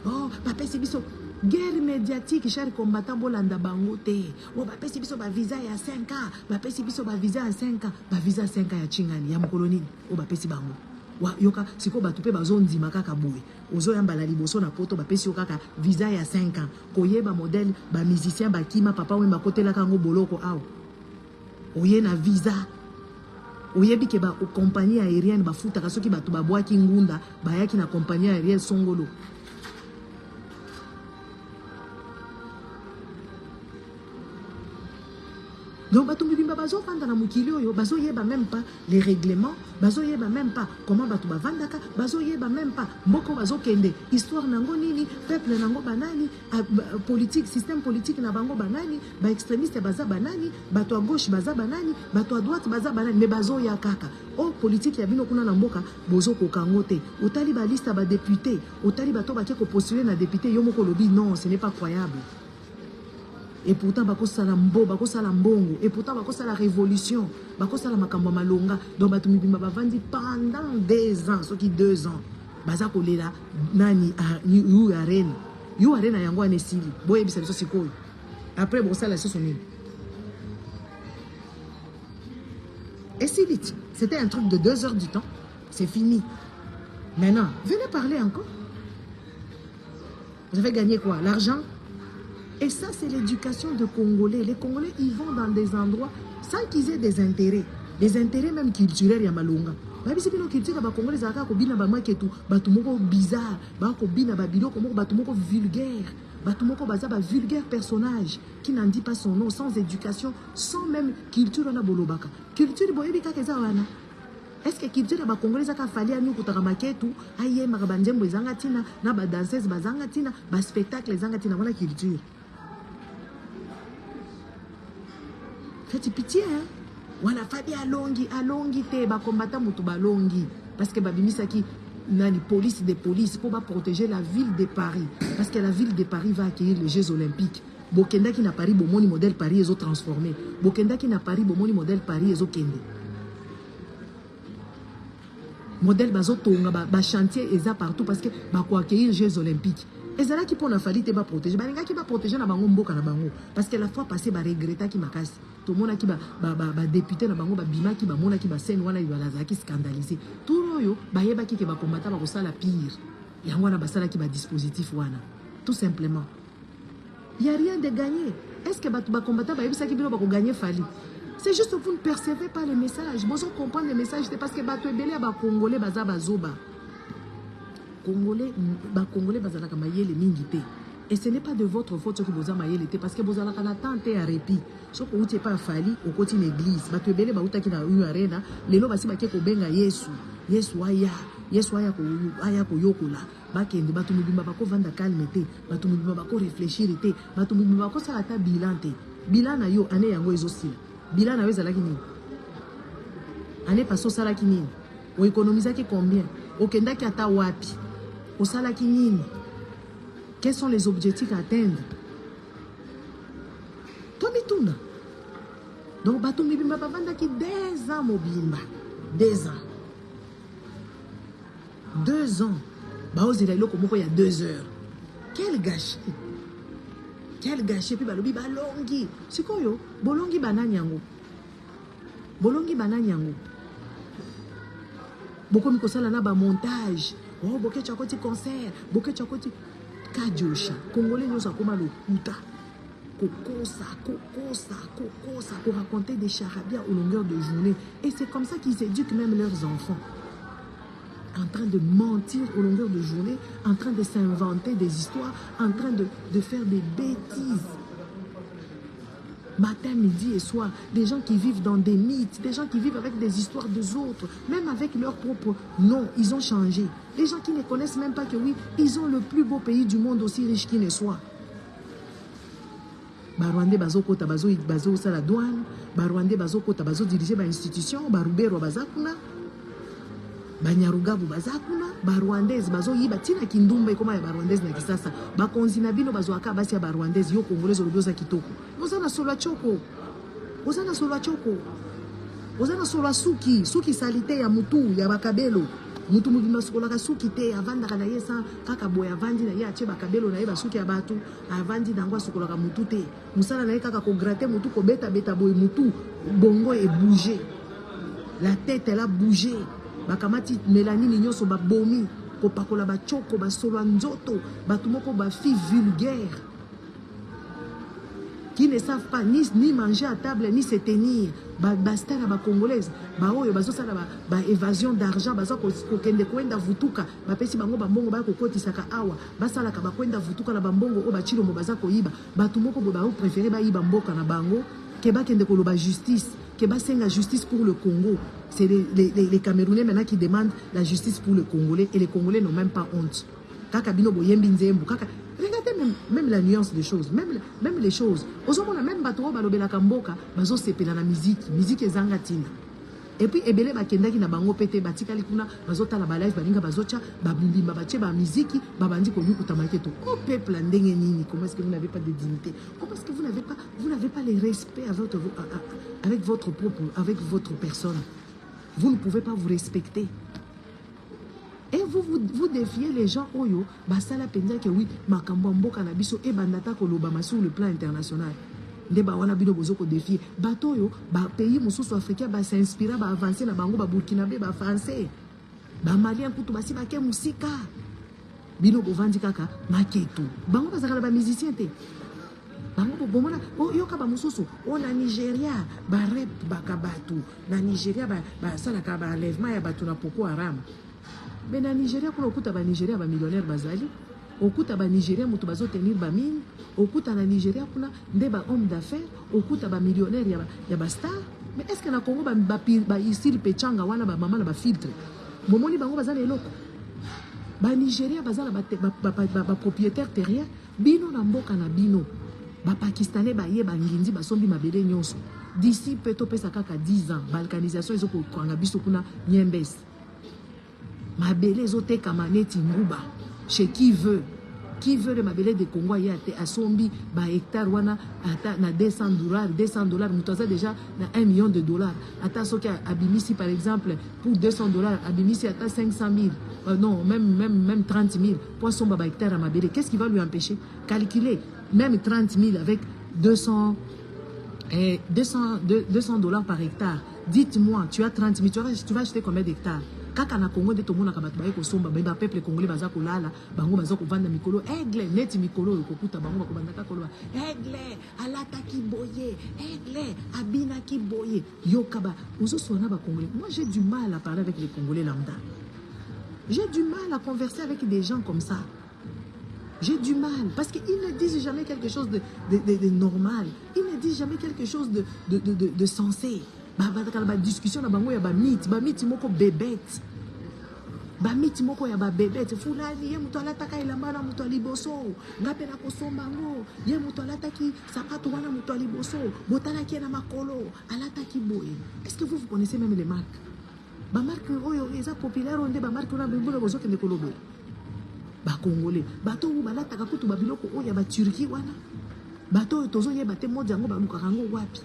Oh, bapesi biso guerre médiatique, cher combattant, bolanda bango te. Oh, bapesi biso ba visa ya 5 ans, bapesi biso ba visa ya 5 ans, ba visa ya 5 ans ya chingani ya mokolo nini? Oh, bapesi bango. Wa, yoka sikoyo bato mpe bazondima kaka boye ozoyambala liboso na poto bapesi yo kaka visa ya 5 ans koyeba modèle ba musicien bakima papa wemba akotelaka yango boloko awa oye na visa oyebi ke ba compagnie aérienne bafutaka soki bato babwaki ngunda bayaki na compagnie aérienne songolo. Donc bato mibimba bazovanda na mokili oyo bazoyeba même pas les règlements, bazoyeba même pas comment bato bavandaka, bazoyeba même pas mboka oyo bazokende histoire nango nini, peuple nango banani, politique, système politique na bango banani, baextrémiste baza banani, bato ya gauche baza banani, bato ya droite baza banani, mais bazoya kaka o politique ya bino kuna na mboka bozokoka yango te. Otali baliste ya badéputé, otali bato bake kopostule na député, yo moko olobi non, ce n'est pas croyable. Et pourtant bakosala mbo bakosala mbongo, et pourtant bakosala révolution, bakosala makambo ya malonga. Donc bato mibimba bavandi pendant 2 ans, soki 2 ans baza kolela nani? U Arena, U Arena yango wana esili. Boyebisa biso sikoyo, après bokosala lisusu nini? Esili ti, c'était un truc de 2 heures du temps, c'est fini. Maintenant, venez parler encore. Vous avez gagné quoi? L'argent? Et ça, c'est l'éducation de Congolais. Les Congolais, ils vont dans des endroits sans qu'ils aient des intérêts. Des intérêts même culturels ya malonga. Bayebisi bino culture ya bacongolais ezalaka kobina bamaketu, bato moko bizarre bakobina babiloko moko, bato moko vulgaire, bato moko baza bavulgaire personnage qui n'en dit pas son nom, sans éducation, sans même culture. Wana bolobaka culture, boyebi kaka eza wana. Est ce que culture ya bacongolais ezaka Fally anyukutaka maketu, ayembaka banzembo ezanga ntina na badanseuse bazanga ntina, baspectacle ezanga ntina? Wana culture? Faites pitié, hein? Wana Fally alongi, alongi te. Bakombata motu balongi parce que babimisaki nani? Police de police mpo baprotéger la ville de Paris, parce que la ville de Paris va accueillir les Jeux olympiques. Bokendaki na Paris, bomoni modèle Paris ezotransforme. Bokendaki na Paris, bomoni modèle Paris ezokende, modèle bazotonga bachantier ba eza partout parce que bakoaccueillir Jeux olympiques. Ezalaki mpo na Fally te baprotege. Balingaki baprotege na bango mboka na bango, parce que la fois passée baregretaki makasi. Tomonaki badéputé na bango babimaki, bamonaki bascène wana, bazalaki scandalisé. Tour oyo bayebaki ke bakombata bakosala pire, yango wana basalaki badispositif wana. Tout simplement, y a rien de gagné. Est ce que bato bakombata bayebisaki bino bakoganye Fally? C'est juste que vous ne percevez pas le message. Bozo comprendre le message te, parce que bato ebele ya bacongolais baza bazoba. Congolais, bacongolais bazalaka mayele mingi te, et ce n'est pas de votre faute soki boza mayele te, parce que bozalaka na temps te ya répit. Soki outi epai ya Fally, okoti na église. Bato ebele bautaki na U Arena, lelo basi bake kobenga Yesu, Yesu aya, Yesu aya, aya koyokola. Bakende, bato mobimba bakovanda calme te, bato mobimba bakorefléchir te, bato mobimba bakosala ata bilan te. Bilan na yo, année yango ezosila, bilan na yo ezalaki nini? Année passée osalaki nini? Oéconomisaki combien? Okendaki ata wapi? Osalaki nini? Quels sont les objectifs à atteindre? Tomituna. Donc bato mibimba bavandaki 2 ans mobimba, 2 ans, 2 ans, baozela eloko moko ya 2 heures. Quel gâchis, quel gâchis! Mpe balobi balongi. Sikoyo bolongi banani yango? Bolongi banani yango? Bokomi kosala na bamontage. Oh, Boketshu akoti concert, Boketshu akoti kadiosha. Congolais nyonso akóma lokuta, kokosa, kokosa, kokosa, koraconter des charabia aux longueurs de journée. Et c'est comme ça qu'ils éduquent même leurs enfants, en train de mentir aux longueurs de journée, en train de s'inventer des histoires, en train de faire des bêtises matin, midi et soir. Des gens qui vivent dans des mythes, des gens qui vivent avec des histoires des autres, même avec leur propre nom, ils ont changé. Des gens qui ne connaissent même pas que oui, ils ont le plus beau pays du monde, aussi riche qu'il ne soit. Barwandais bazokota, bazosala douane, barwandais bazokota, bazodirige bainstitution, baruberwa baza kuna, banyarugabu baza kuna, barwandaise bazoyiba ntina kindumba ekoma ya barwandaise na Kisasa. Bakonzi na bino bazwaka basi ya barwandaise. Yo Congolais olobi oza kitoko, oza na solo ya choko, oza na solo ya choko, oza na solo ya suki, suki salite ya mutu ya bakabelo. Mutu mobimba asukolaka suki te, avandaka na ye sa kaka boye, avandi na ye, atie bakabelo na ye, basuki ya bato, avandi nango, asukolaka mutu te. Mosala na ye kaka kogratter mutu, kobetabeta boye mutu, bongo ebouge, la tête elle a bougé. Bakamati melanine nyonso, babomi kopakola bachoko, basolo ya nzoto, bato moko bafille vulgaire qui ne savent pas ni manger à table ni se tenir. Bastar ya bacongolaise, baoyo bazosala baévasion ba d'argent, baza kokende koenda vutuka, bapesi bango bambongo, baya kokotisaka awa, basalaka bakwenda vutuka na bambongo oyo bachilombo baza koyiba. Bato moko boye baopréféré bayiba mboka na bango ke bakende koloba justice, ke basenga justice pour le Congo. C'est les Camerounais maintenant qui demandent la justice pour le Congolais, et les Congolais n'ont même pas honte. Kaka bino boyembi nzembo kaka. Regardez même la nuance des choses, même les choses. Ozomona même bato oyo balobelaka mboka bazosepela na miziki, miziki ezanga ntina. Et puis ebele bakendaki na bango mpe te, batikali kuna, bazotala balive, baninga bazotya babindimba, batie bamiziki, babandi koyukuta maketo. O peuple ya ndenge nini? Comment est-ce que vous n'avez pas de dignité? Comment est-ce que vous n'avez pas le respect avec votre propre, avec votre personne? Vous ne pouvez pas vous respecter et vous défiez les gens oyo basala mpenza ke oui, makambo ya mboka na biso ebanda ata kolobama sur le plan international. Nde bawana bino bozo kodéfier bato oyo bapays mosusu africain basinspira, baavance na bango, baburkinabe, bafrançais, bamalien kutu basi bake mosika. Bino bovandi kaka maketo. Bango bazalaka na bamusicien te. Bango bomona, yoka bamosusu oyo na Nigeria barep baka bato na Nigeria, basalaka baenlèvement ya bato na Boko Haram. Me na Nigeria kuna okuta banigeria bamillionnaire bazali, okuta banigérien moto bazotenir bamine, okuta na Nigeria kuna nde bahomme d'affaires, okuta bamillionnaire ya bastar. Mais est ce que na Congo baisili pechanga wana, bamama na bafiltre, bomoni bango baza na eloko? Banigéria baza na bapropriétaire terrien. Bino na mboka na bino, bapakistanais baye, bangindi, basombi mabele nyonso. D'ici mpe topesa kaka 10 ans, balkanisation ezokokanga biso kuna nyembesi. Mabele ezotekama neti nguba chez qui veut, qui veut le mabele de Congo. Aye ate asombi bahectare wana ata na 200 dollars, 200 dollars, moto aza déjà na 1 million de dollars. Ata soki abimisi par exemple pour 200 dollars, abimisi ata 500 000, non, même 30 000 po asomba bahectare ya mabele, qu'est-ce qui va lui empêcher? Calculer même 30 000 avec 200, 200, 200 dollars par hectare. Dites-moi, tu as 30 000, tu vas acheter combien d'hectares? Kaka na Congo nde tomonaka bato baye kosomba. Baye bapeuple congolais baza kolala, bango baza kovanda mikolo aigle neti mikolo oyo kokuta bango bakobanda kaka koloba aigle alataki boye, aigle abinaki boye. Yoka ba ozoswana na bacongolais. Moi, j'ai du mal à parler avec les Congolais lambda. J'ai du mal à converser avec des gens comme ça. J'ai du mal parce qu'ils ne disent jamais quelque chose de normal. Ils ne disent jamais quelque chose de sensé. Babandaka na badiscussion na bango ya bamiti, bamiti moko bebete, bamiti moko ya babebete. Fulani ye moto alataka elamba na moto ya liboso, nga mpe nakosomba yango. Ye moto alataki sapato wana moto ya liboso, botalaki ye na makolo alataki boye. Est ce que vous, vous connaissez même les marques, bamarque oyo eza populaire oyo? Nde bamarque wana bino bozokende kolobela. Bakongole, bato oyo balataka kutu babiloko oyo ya baturquie wana, bato oyo tozoyeba te mode yango balukaka yango wapi,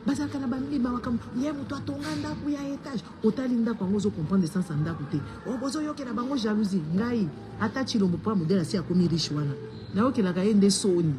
bazalaka na bamakambo. Ye moto atonga ndako ya étage, otali ndako yango, ozocomprendre sens ya ndako te. Bozoyokela bango jalousie. Ngai ata Chilombo mpo modèle asi akomi riche wana, nayokelaka ye nde soni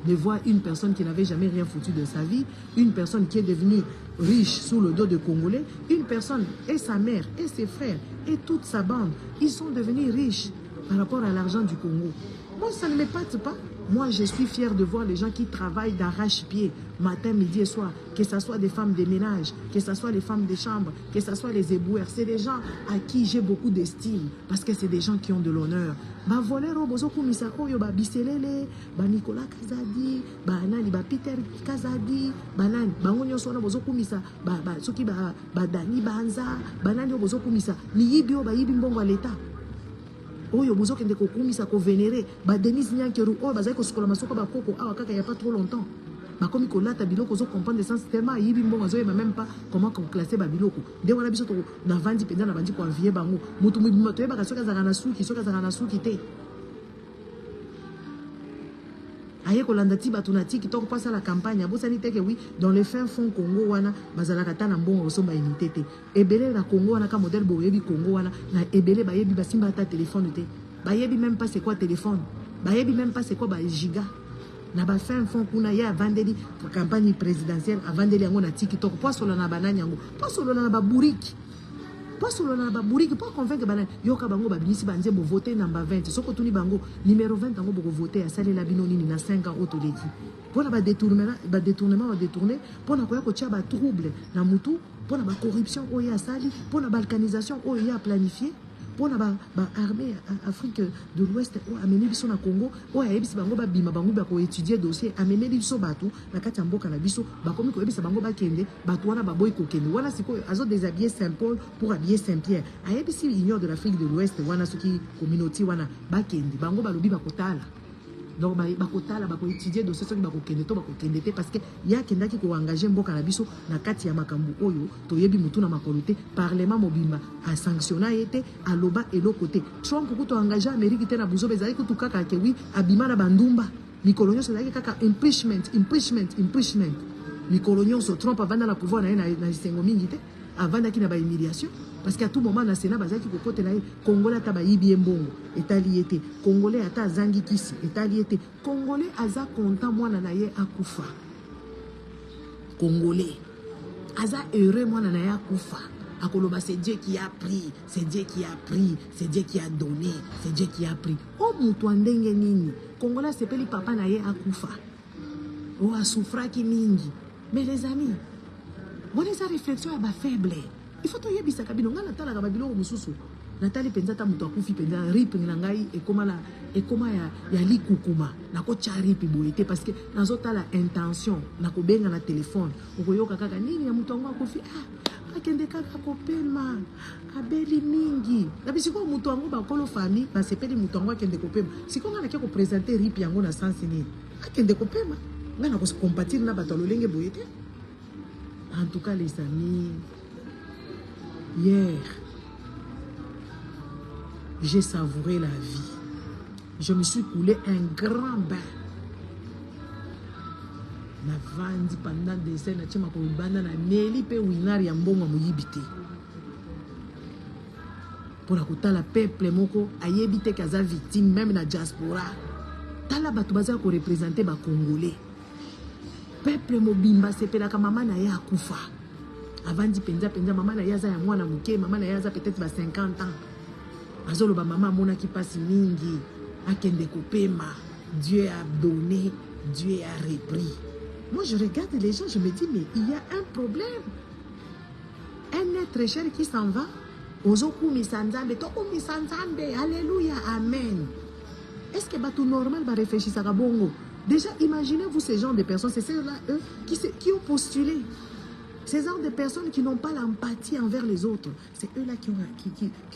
de voir une personne qui n'avait jamais rien foutu de sa vie, une personne qui est devenue riche sous le dos de Congolais, une personne et sa mère et ses frères et toute sa bande, ils sont devenus riches par rapport à l'argent du Congo. Moi, ça ne m'épate pas. Moi, je suis fier de voir les gens qui travaillent d'arrache-pied, matin, midi et soir, que ce soit des femmes de ménage, que ce soit les femmes de chambre, que ce soit les éboueurs. C'est des gens à qui j'ai beaucoup d'estime parce que c'est des gens qui ont de l'honneur. Ba voleur oyo bozokumisa oyo, ba Biselele, ba Nicolas Kazadi, ba nani, ba Peter Kazadi, ba nani, bango nyonso wana bozokumisa, ba, ba, soki ba, ba Dani Banza, ba nani oyo bozokumisa, miyibi oyo bayibi mbongo ya l'État. Oyo bozokende kokumisa, kovénérer ba Denise Nyankeru oyo bazali kosukola masoko bakoko awa kaka ya pas trop longtemps, bakomi kolata biloko, ozocomprendre sens tellement ayibi mbongo, azoyeba même pas comment koclasser babiloko. Nde wana biso navandi mpenza, na bandi koenvier bango. Motu mobima toyebaka soki azalaka na suki, soki azalaka na suki te. Aye kolanda ti bato na TikTok mpo asala campagne. Abosani te que oui, dans le fin fond Congo wana bazalaka ta na mbongo kosomba unité te. Ebele na Congo wana, ka modèle boyebi Congo wana, na ebele bayebi, basimba ata telefone te, bayebi même pas c'est quoi téléphone, bayebi même pas c'est quoi bagiga na bafin fond kuna. Ye avandeli campagne présidentielle, avandeli yango na TikTok mpo asolola na banani yango, mpo asolola na babourriques, mpo asolola na babourriques, mpo aconvaincre banani. Yoka bango, babimisi banzembo: "Vote namba 20." Soki otuni bango numéro 20 yango bokovote, asalela bino nini na 5 ans oyo toleki? Mpona badétournement, badétourne, mpona koya kotia batrouble na mutu, mpona bacorruption oyo asali, mpona balkanisation oyo ye aplanifie, mpona baarmée ba Afrique de l'Ouest oyo amemi biso na Congo, oyo ayebisi bango babima, bango bakoétudier dossier. Amemeli biso bato na kati ya mboka na biso, bakomi koyebisa bango bakende, bato wana baboyi kokende. Wana sikoyo azodéshabiller Saint Paul pour habiller Saint Pierre. Ayebisi Union de l'Afrique de l'Ouest wana, soki communauté wana, bakende. Bango balobi bakotala. Donc bakotala, bakoétudier dossier soki bakokende to bakokende te, parce que ye akendaki koengager mboka na biso na kati ya makambo oyo toyebi motu na makolo te. Parlement mobimba asanctionna ye te, aloba eloko te. Trump kutu engage Amérique te na buzoba. Ezalaki kutu kaka que oui, abima na bandumba. Mikolo nyonso ezalaki kaka impeachment, impeachment, impeachment mikolo nyonso. Trump avanda na pouvoir na ye na esengo mingi te, avandaki na bahumiliation, parce que à tout moment na Sénat bazalaki kokotela ye. Congolais ata bayibi ye mbongo, etali ye te. Congolais ata azangi kisi, etali ye te. Congolais aza content mwana na ye akufa. Congolais aza heureux mwana na ye akufa. Akoloba: "C'est Dieu qui a pris, c'est Dieu qui a pris, c'est Dieu qui a donné, c'est Dieu qui a pris." O moto ya ndenge nini? Congolais asepeli papa na ye akufa, oyo asouffraki mingi. Mais les amis, wana eza réflexion ya bafaible. Il faut toyebisaka bino. Ngai natalaka babiloko mosusu, natali mpenza, ata moto akufi mpenza, RIP na ngai ekoma na ekoma ya likukuma. Nakotya RIP boye te, parce que nazotala intention. Nakobenga na telefone, okoyoka kaka nini ya moto yango akufi: "Ah, akende kaka kopema, abeli mingi." Na bisikoyo moto yango, bakolo famille basepeli moto yango akende kopema. Sikoyo ngai nake koprésenter RIP yango na sens nini? Akende kopema, ngai nakocompatir na bato ya lolenge boye te. En tout cas, les amis, hier j'ai savouré la vie. Je me suis coulé un grand bain. Navandi pendant des heures, natie makolo libanda, nameli mpe winari ya mbongo ya moyibi te, mpona kotala peuple moko ayebi te que aza victime. Même na diaspora, tala bato baza koreprésenter bacongolais. Peuple mobimba asepelaka mama na ye akufa. Avandi mpenza mpenza, mama na ye aza ya mwana moke, mama na ye aza peut-être ba 50 ans. Azoloba mama amonaki mpasi mingi, akende kopema, Dieu a donné, Dieu a repris. Moi, je regarde les gens, je me dis: mais il y a un problème. Un être cher qui s'en va, ozokumisa Nzambe, tokumisa Nzambe, alléluia, amen. Est ce que bato normal baréfléchissaka bongo? Déjà, imaginez-vous ces genres de personnes, c'est ceux-là, eux, qui ont postulé. Ces genres de personnes qui n'ont pas l'empathie envers les autres, c'est eux-là qui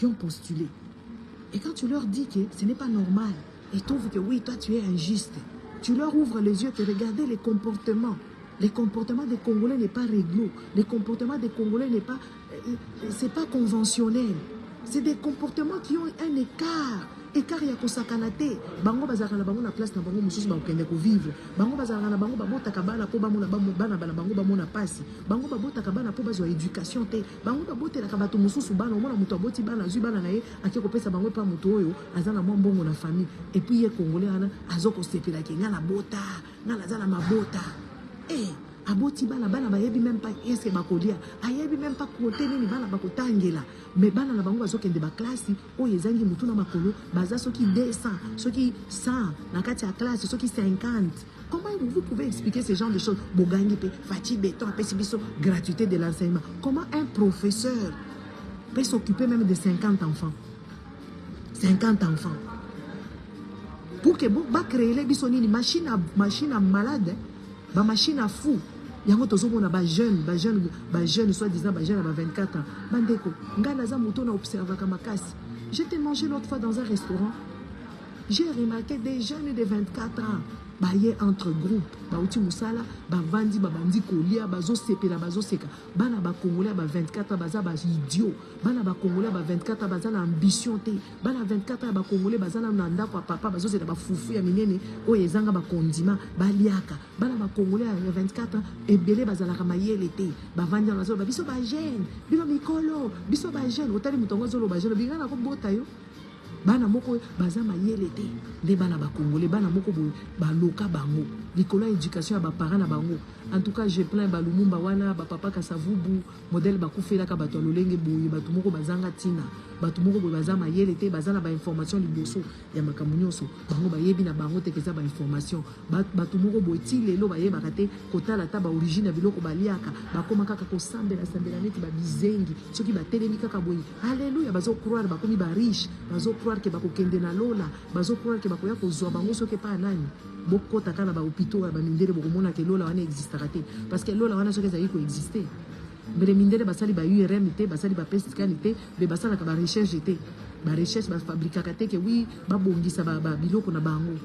ont postulé. Et quand tu leur dis que ce n'est pas normal, ils trouvent que oui, toi tu es injuste. Tu leur ouvres les yeux, que regardez les comportements. Les comportements des Congolais n'est pas réglo. Les comportements des Congolais n'est pas, c'est pas conventionnel. C'est des comportements qui ont un écart. Écart ya kosakana te. Bango bazalaka na bango na place na bango mosusu, bakokende kovivre. Bango bazalaka na bango, babotaka bana mpo bamona bana na bango bamona pasi. Bango babotaka bana mpo bazwa éducation te. Bango babotelaka bato mosusu bana. Omona moto aboti bana, azwi bana na ye, ake kopesa bango epa moto oyo aza na mwa mbongo na famille. Et puis ye Congolais wana azokosepelaki: "Nga na bota, nga naza na mabota." Eh, aboti bana, bana bayebi même pas ese bakolia, ayebi même pas kote nini bana bakotangela, mais bana na bango bazokende baklasi oyo ezangi motu na makolo. Baza soki 200, soki 100 na kati ya classe, soki 50. Comment vous pouvez expliquer ce genre de choses? Bogangi mpe Fatshi Béton apesi biso gratuité de l'enseignement. Comment un professeur peut s'occuper même de 50 enfants, 50 enfants? Pour que bacréele biso nini? Machine à, machine à malade, bamachine à fou. Yango tozomona bajeune, bajeune, bajeune, soi-disant bajeune ya ba 24 ans. Bandeko, ngai naza moto na observaka makasi. J'étais mangé l'autre fois dans un restaurant. J'ai remarqué des jeunes de 24 ans baye entre groupe bauti mosala bavandi babandi kolia bazosepela bazoseka. Bana bacongolais ya ba 24 ans baza ba idiot. Bana bacongolais ya ba 24 ans baza na ambition te. Bana 24 ans ya bacongolais baza nanu na ndako ya papa, bazozela bafufu ya minene oyo ezanga bakondima baliaka. Bana bacongolais ya 24 ans ebele bazalaka mayele te. Bavandi wana bazoloba biso bajeune, bino mikolo, biso bajeune. Otali moto yango azoloba jeune, obinga nakobota yo. Bana moko baza mayele te nde bana bacongolais. Bana moko boye baloka bango likolo ya éducation ya baparent na bango. En tout cas, je plains balumumba wana, bapapa Kasavubu modèle bakufelaka bato ya lolenge boye. Bato moko bazanga ntina, bato moko boye baza mayele te, baza na bainformation liboso ya makambo nyonso. Bango bayebi na bango te eza bainformation. Bato moko boye ti lelo bayebaka te kotala ata baorigine ya biloko baliaka. Bakóma kaka kosambela-sambela neti babizengi. Soki batelemi kaka boye, alleluya, bazocroire bakomi bariche, bazocroire ke bakokende na lola, bazocroire ke bakoya kozwa bango soki epai ya nani. Bokota kaka na bahôpitaux ya bamindele, bokomona ke lola wana existaka te, parce que lola wana soki ezali koexiste, mbele mindele basali ba IRM te, basali ba PET scan te, mpe basalaka barecherche te, barecherche bafabrikaka te ke wi babongisa biloko na bango.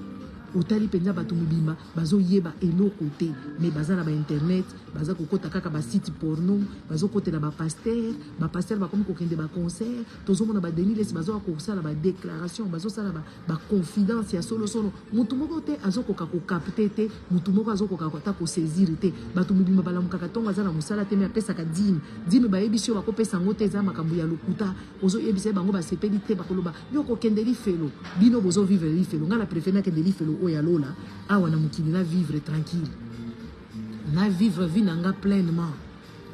Otali mpenza bato mobimba bazoyeba eloko te, mais baza na bainternet, baza kokɔta kaka basite porno, bazokotela bapasteur. Bapasteur bakomi kokende baconcert. Tozomona baDenis Lessie bazoka kosala badéclaration, bazosala baconfidence ya solosolo. Motu moko te azokoka kocapter te, motu moko azokoka ata kosaisir te. Bato mobimba balamukaka ntongo, aza na mosala te, mais apesaka dîme. Dîme bayebisi yo bakopesa yango te, eza makambo ya lokuta. Ozoyebisa ye, bango basepeli te, bakoloba yo kokende lifelo. Bino bozovivre lifelo. Ngai na préfère nakende lifelo oyo ya lola awa na mokili, na vivre tranquille, na vivre vie na nga pleinement.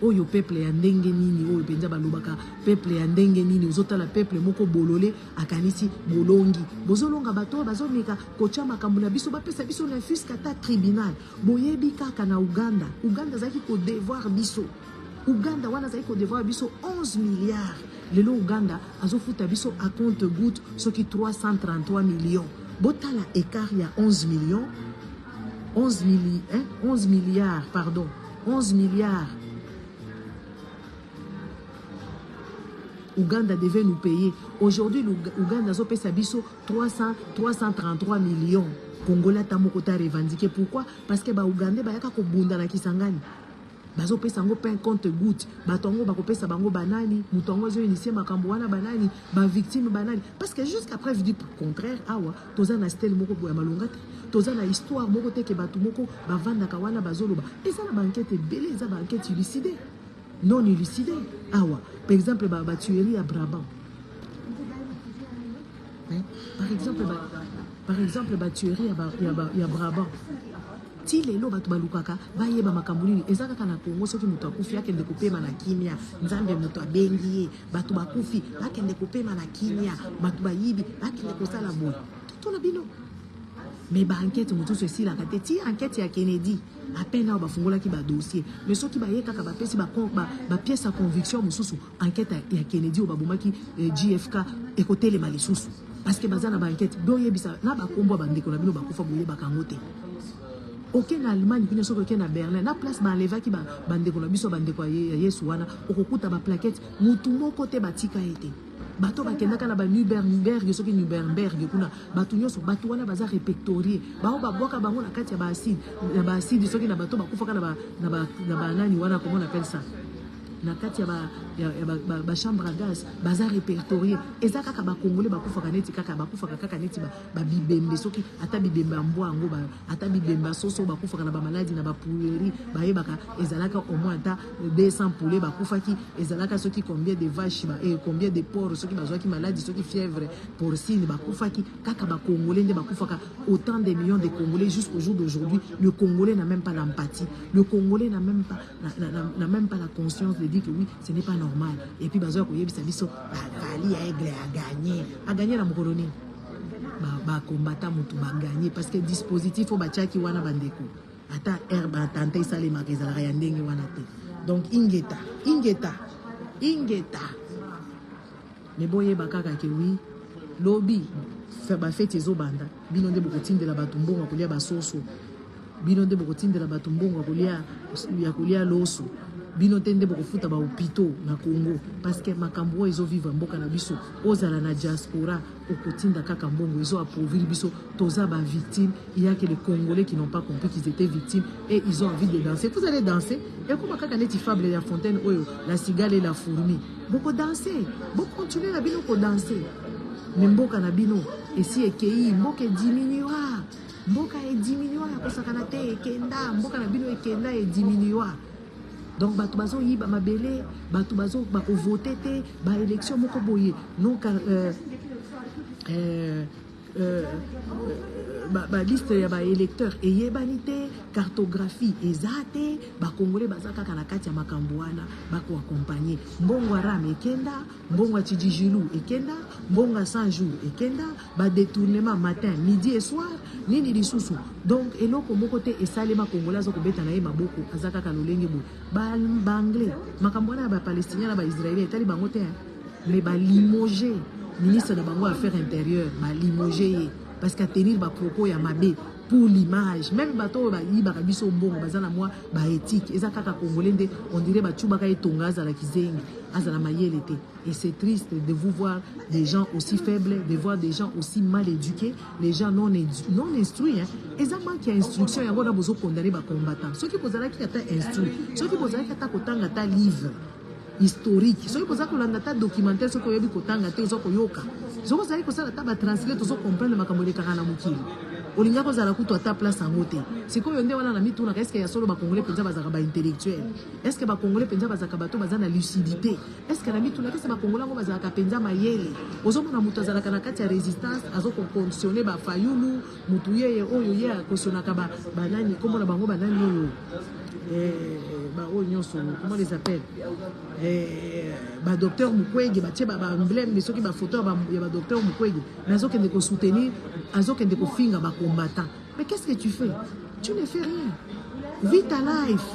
Oyo peuple ya ndenge nini? Oyo mpenza balobaka peuple ya ndenge nini? Ozotala peuple moko bolole, akanisi bolongi, bozolonga bato oyo bazomeka kotya makambo na biso, bapesa biso na fiske ata tribunal. Boyebi kaka na Uganda, Uganda azalaki kodevoir biso, Uganda wana azalaki kodevoir biso 11 milliards. Lelo Uganda azofuta biso à compte goutte soki 333 millions. Botala écart ya 11 millions, 11, milli, hein? 11 milliards, pardon, 11 milliards Ouganda devait nous payer. Aujourd'hui, Ouganda azopesa biso 300, 333 millions. Congolais ata moko ta revendiqué. Pourquoi? Parce que ba Ougandais bayaka kobunda na Kisangani. Bazopesa yango mpe compte goutte. Bato yango bakopesa bango banani? Moto yango azoinitier makambo wana banani? Bavictime banani? Parce que jusqu'à preuve du contraire, awa toza na stele moko boya malonga te, toza na histoire moko te ke bato moko bavandaka wana bazoloba. Eza na baenquête ebele, eza baenquête élucidé, non élucidé. Awa par exemple batuerie ya Brabant, hein? Par exemple batuerie ya Brabant, ti lelo bato balukaka bayeba makambo nini. Eza kaka na Kongo, soki moto akufi, akende kopema na kimia, Nzambe moto abengi ye. Bato bakufi, bakende kopema na kimia. Bato bayibi, bakende kosala boye. Totuna bino, mais baenquête mosusu esilaka te. Ti enquête ya Kennedy, à peine awa bafungolaki badossier, mais soki baye kaka bapesi bapièce ya conviction mosusu, enquête ya Kennedy oyo babomaki JFK ekotelema lisusu, parce que baza na baenquête. Boyebisa na bakombo ya bandeko na bino bakufa, boyebaka yango te. Oke na Allemagne kuna, soki oke na Berlin, na place baenlevaki bandeko na biso, bandeko ya Yesu wana, okokuta baplaquette, mutu moko te batika ye te. Bato bakendaka na banuremberg, soki Nuremberg kuna, bato nyonso, bato wana baza répertorié. Bao babwaka bango na kati ya baacide, na baacide, soki na bato bakufaka na banani wana, comment on appelle ça, na kati ya bachambre à gaz, baza répertorié. Eza kaka bakongole bakufaka neti kaka, bakufaka kaka neti babibembe, soki ata bibembe ya mbwa yango, ata bibembe ya soso. Bakufaka na bamaladi na bapoulerie. Bayebaka ezalaka au moins ata 200 poulet bakufaki, ezalaka soki combien de vache, combien de porc, soki bazwaki maladi, soki fièvre porcine, bakufaki. Kaka bakongolais nde bakufaka, autant de millions de Congolais. Jusqu'au jour d'aujourd'hui, le Congolais n'a même pas l'empathie, le Congolais n'a même pas la conscience de dire que oui, ce n'est pas normal. Et puis bazoya koyebisa biso Fally aigle agagné. Agagné na mokolo nini? Bakombata motu bagagné parce que dispositif oyo batiaki wana, bandeko, ata aire baattentat esalemaka, ezalaka ya ndenge wana te. Donc ingeta, ingeta, ingeta. Mais boyeba kaka ke oui, lobi bafeti ezobanda. Bino nde bokotindela bato mbongo ya kolia basoso, bino nde bokotindela bato mbongo ya kolia loso. Bino te nde bokofuta ba hôpitaux na Congo parce que makambo oyo ezovivre mboka na biso, ozala na diaspora okotinda kaka mbongo ezo appauvrir biso, toza ba victime. Il y a que les Congolais qui n'ont pas compris qu'ils étaient victimes et ils ont envie de danser. Vous allez danser ekoma kaka neti fable ya Fontaine oyo, la cigale et la fourmi. Bokodanse, bokontinue na bino kodanse, me mboka na bino esi ekei, mboka ediminuera, mboka ediminuera ya kosakana te, ekenda mboka na bino ekenda ediminuera. Donc bato bazoyiba mabele, bato bazo bakovote te, baélection moko boye non baliste ya baélecteur eyebani te, cartographie eza te. Bakongole baza kaka na kati ya makambo wana, bakoaccompagne. Mbongo ya RAM ekenda, mbongo ya Tshilejelu ekenda, mbongo ya 100 jours ekenda, badétournement matin, midi et soir. Nini lisusu? Donc eloko moko te esalema. Congolais aza kobeta na ye maboko, aza kaka lolenge boye. Baanglais, makambo wana ya bapalestinien na baisraélien etali bango te, mais balimoge ministre na bango affaires intérieures, balimoge ye parce que atenir bapropos ya mabe pour l'image. Même bato oyo bayibaka biso mbongo baza na mwa baéthique. Eza kaka Congolais nde on dirait bacubaka etonga, azalaki zengi, azala mayele te. Et c'est triste de vous voir des gens aussi faibles, de voir des gens aussi mal éduqués, les gens non instruits, hein. Eza manque ya instruction yango na bozokondane bacombattant. Soki bozalaki ata instruit, soki bozalaki ata kotanga ata livre historique, soki boza kolanda ata documentaire, soki oyebi kotanga te, oza koyoka, soki ozali kosala ata batranslate, ozocomprendre makambo elekaka na mokili, olingaki kozala kutu ata place yango te. Sikoyo nde wana na mitunaka: est-ce ya solo bakongolais mpenza bazalaka baintellectuel? Est-ce bakongolais mpenza bazalaka bato baza na lucidité? Est-ce na mitunaka, est-ce bakongolais yango bazalaka mpenza mayele? Ozomona moto azalaka na kati ya résistance, azokoconditionne bafayulu, motu yeye oyo ye akosionaka banani, kombo na bango banani oyo, baoyo nyonso, comment les appelle, badocteur Mukwege, batie baemblème, soki bafoto ya badocteur Mukwege, mais azokende kosoutenir, azokende kofinga bacombattant. Mais qu'est-ce que tu fais? Tu ne fais rien. Vis ta life,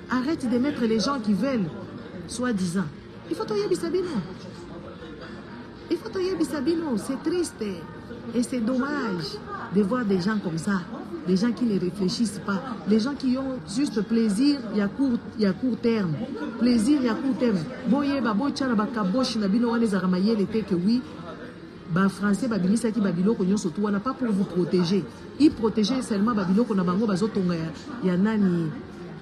arrête de mettre les gens qui veulent soi-disant. Il faut toyebisa bino, il faut toyebisa bino, c'est triste et c'est dommage de voir des gens comme ça, des gens qui ne réfléchissent pas, les gens qui ont juste plaisir ya court terme, plaisir ya court terme. Boyeba, botyala bakaboshi na bino wana, ezalaka mayele te. Que oui, bafrançais babimisaki babiloko nyonso tu wana pas pour vous protéger, ils protéger seulement babiloko na bango bazotonga ya nani,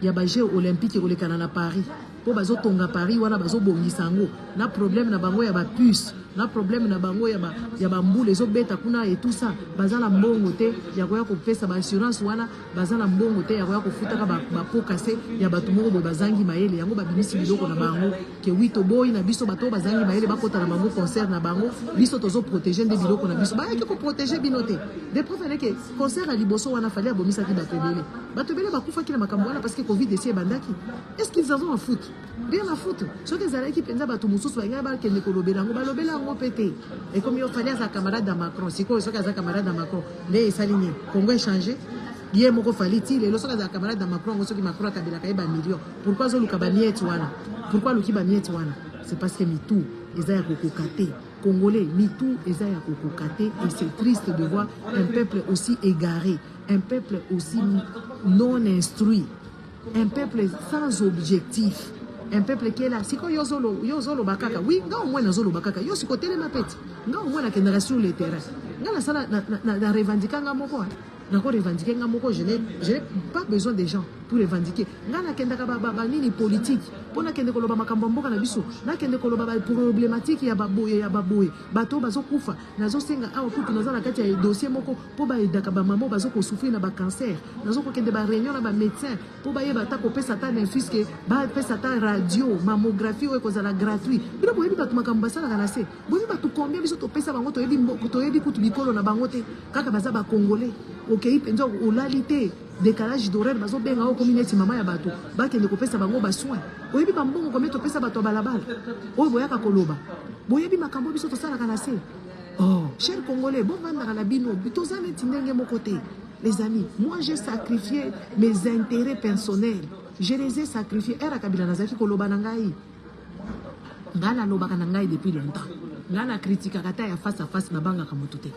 ya bajeux olympique ekolekana na Paris, mpo bazotonga Paris wana, bazobongisa yango na problème na bango ya bapuce, na problème na bango ya bambula ezobeta kuna et tout ça. Baza na mbongo te ya koya kopesa baassurance wana, baza na mbongo te ya koya kofutaka bapokase ya bato moko boye bazangi mayele. Yango babimisi biloko na bango ke wi, toboyi na biso bato oyo bazangi mayele bakota na bango concert na bango, biso tozoprotege nde biloko na biso. Bayaki koprotege bino te. De preuve eleke concert ya liboso wana, Fally abomisaki bato ebele, bato ebele bakufaki na makambo wana parce que Covid esi ebandaki. Est ce qu'ils en ont à foutre? Rien à foutre. Soki ezalaki mpenza bato mosusu balingaki bakende kolobela yango, balobela yango mpe te. Ekomi yo Fally aza camarade ya Macron. Sikoyo soki aza camarade ya Macron nde esali nini? Congo échange ye moko Fally ti lelo. Soki azala camarade ya Macron yango, soki Macron akabelaka ye bamillion, pourquoi azoluka bamiettes wana? Pourquoi aluki bamiettes wana? C'est parce que mitu eza ya kokoka te. Congolais, mitu eza ya kokoka te. Et c'est triste de voir un peuple aussi égaré, un peuple aussi non instruit, un peuple sans objectif, un peuple qui est là. Sikoyo yo ozoloba kaka oui, nga au moins nazoloba kaka. Yo siko telema peti, nga au moins nakendaka sur le terrain, nga nasala na revendiquer nga moko, nako revendiquer nga moko. Je n'ai pas besoin des gens pour revendiquer. Nga nakendaka banini politique mpo nakende koloba makambo ya mboka na biso, nakende koloba baproblématique ya baboye, ya baboye, bato oyo bazokufa. Nazosenga awa kutu, naza na kati ya dossier moko mpo baaidaka bamama oyo bazokosouffrir na bacancer. Nazokokende baréunion na bamédecin mpo bayeba ata kopesa ata n'infusque, bapesa ata radio mammographie oyo ekozala gratuit. Bino boyebi bato makambo basalaka na se, boyebi bato combien biso topesa bango, toyebi kutu bikolo na bango te, kaka baza bacongolais. Okei mpenza, olali te, décalage d'horaire, bazobenga oyo komi neti mama ya bato, bakende kopesa bango basoin. Oyebi bambongo combien topesa bato ya balabala oyo boyaka koloba? Boyebi makambo biso tosalaka na se? Oh, cher Congolais, bovandaka na bino, toza neti ndenge moko te. Les amis, moi j'ai sacrifié mes intérêts personnels, je les ai sacrifiés. Ère Kabila, nazalaki koloba na ngai, ngai nalobaka na ngai depuis longtemps, ngai na critiquaka ata ya face à face, nabangaka moto te.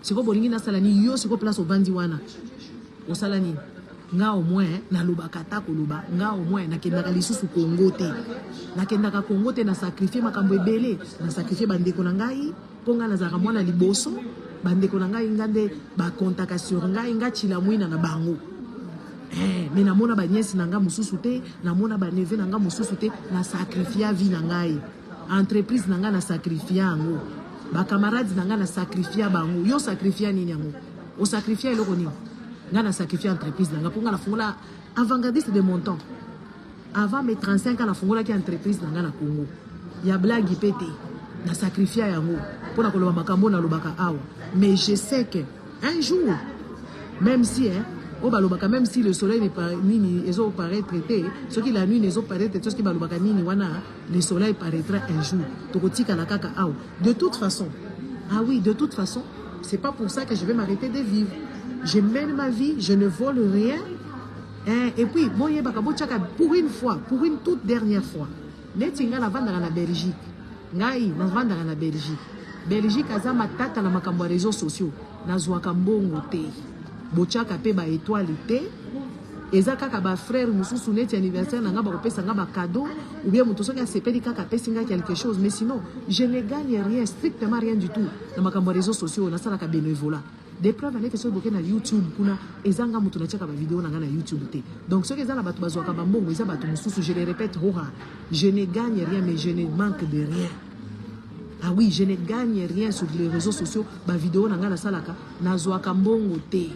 Sikoyo bolingi nasala nini? Yo sikoyo place ovandi wana osala nini? Nga au moins nalobaka, ata koloba, nga au moins nakendaka lisusu Congo te, nakendaka Congo te. Nasacrifier makambo ebele, nasacrifier bandeko na ngai, mpo ngai nazalaka mwana liboso. Bandeko na ngai, nga nde bakontaka sur ngai, nga tshila mwina na bango. Mais namona banièces na nga mosusu te, namona baneveux na nga mosusu te. Nasacrifier vie na ngai, entreprise na ngai nasacrifier yango, bacamarade na ngai nasacrifier bango. Yo sacrifier nini yango? Osacrifier eloko nini? Ngai nasacrifier entreprise na ngai, mpo ngai nafungola avant-gardiste de mon temps. Avant mes 35 ans, nafungolaki entreprise na ngai na Congo ya blague mpe te. Nasacrifier yango mpona koloba makambo nalobaka awa. Mais je sais que un jour, même si, hein, oyo balobaka, même si le soleil nini ezoparaître te, soki la nuit ezoparaître te, soki balobaka nini wana, le soleil paraîtra un jour. Tokotikala kaka awa de toute façon. Ah oui, de toute façon, c'est pas pour ça que je vais m'arrêter de vivre. Je mène ma vie, je ne vole rien, hein. Et puis boyebaka, botiaka pour une fois, pour une toute dernière fois, neti ngai navandaka na Belgique, ngai navandaka na Belgique. Belgique aza matata na makambo ya réseaux sociaux. Nazwaka mbongo te, botiaka mpe baétoile te. Eza kaka bafrère mosusu, neti anniversaire na nga, bakopesa nga bacadeau, ou bien moto soki asepeli kaka, apesi nga quelque chose. Mais sinon, je ne gagne rien, strictement rien du tout na makambo ya réseaux sociaux. Nasalaka bénévolat de preuve aneke. Soki boke na YouTube kuna, eza nga moto natiaka bavideo na nga na YouTube te. Donc soki eza na bato bazwaka bambongo, eza bato mosusu. Je le répète rora, je ne gagne rien, mais je ne manque de rien. Ah oui, je ne gagne rien sur les réseaux sociaux. Bavideo na ngai nasalaka, nazwaka mbongo te,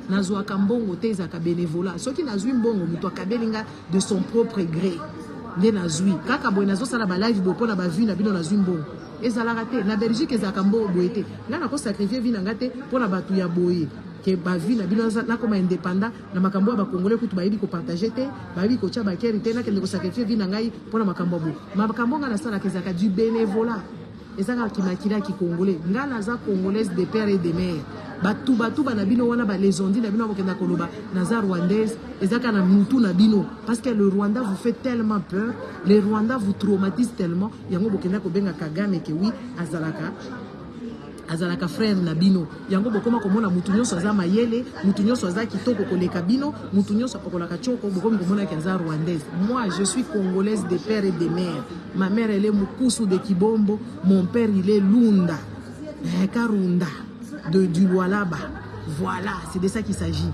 nazwaka mbongo te, ezalaka bénévolat. Soki nazwi mbongo, moto akabeli nga de son propre gré nde nazwi. Kaka boye nazosala balive boye mpo na bavue na bino, nazwi mbongo, ezalaka te. Na Belgique ezalaka mbongo boye te. Ngai nakosacrifier vie na nga te mpo na bato ya boye ke bavue na bino. Nakoma indépendant na makambo ya bakongole kutu bayebi kopartager te, bayebi kotya bakeri te. Nakende kosacrifier vie na ngai mpo na makambo ya boye? Makambo ngai nasalaka ezalaka du bénévolat, eza kaka kimakila ya kikongolais. Ngai naza Congolaise de père et de mère. Batubatuba na bino wana, balezondi na bino, bakokenda koloba naza Rwandaise, eza kaka na mutu na bino, parce que le Rwanda vous fait tellement peur, le Rwanda vous traumatise tellement. Yango bokenda kobenga Kagame ke oui, azalaka frère na bino. Yango bokoma komona mutu nyonso aza mayele, mutu nyonso aza kitoko koleka bino, mutu nyonso apakolaka tioko, bokomi komonaki aza Rwandaise. Moi, je suis Congolaise de père et de mère. Ma mère, elle est Mukusu de Kibombo, mon père, il est Lunda, eh, Karunda de du Lualaba. Voilà, c'est de ça qu'il s'agit.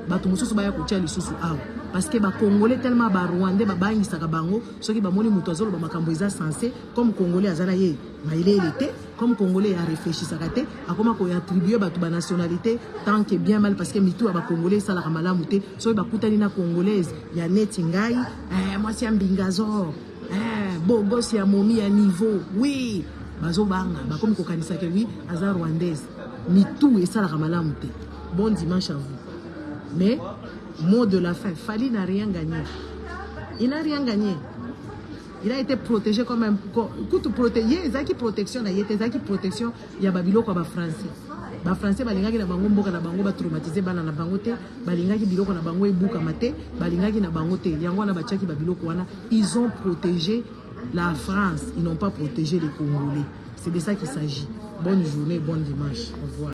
Bato mosusu baya kotia lisusu awa, parce que Bacongolais, tellement Barwandais babangisaka bango, soki bamoni moto azoloba makambo eza sensé, comme Congolais aza na ye mayelele te, comme Congolais arefléchisaka te, akoma koattribuer bato banationalité tant que bien mal, parce que mitu ya Bacongolais esalaka malamu te. Soki bakutani na Congolaise ya neti ngai, mwasi ya mbingazor, bogosi ya momi ya niveau, oui, bazobanga, bakomi kokanisaka oui, aza Rwandaise. Mitu esalaka malamu te. Bon dimanche à vous. Mais mot de la fin, Fally n'a rien gagné, il n'a rien gagné. Il a été protégé comme un kutu protégé. Ezalaki protection na ye te, ezalaki protection ya babiloko ya Bafrançais. Bafrançais balingaki na bango mboka na bango batraumatiser bana na bango te, balingaki biloko na bango ebukama te, balingaki na bango te. Yango wana batiaki babiloko wana. Ils ont protégé la France, ils n'ont pas protégé les Congolais. C'est de ça qu'il s'agit. Bonne journée, bon dimanche, au revoir.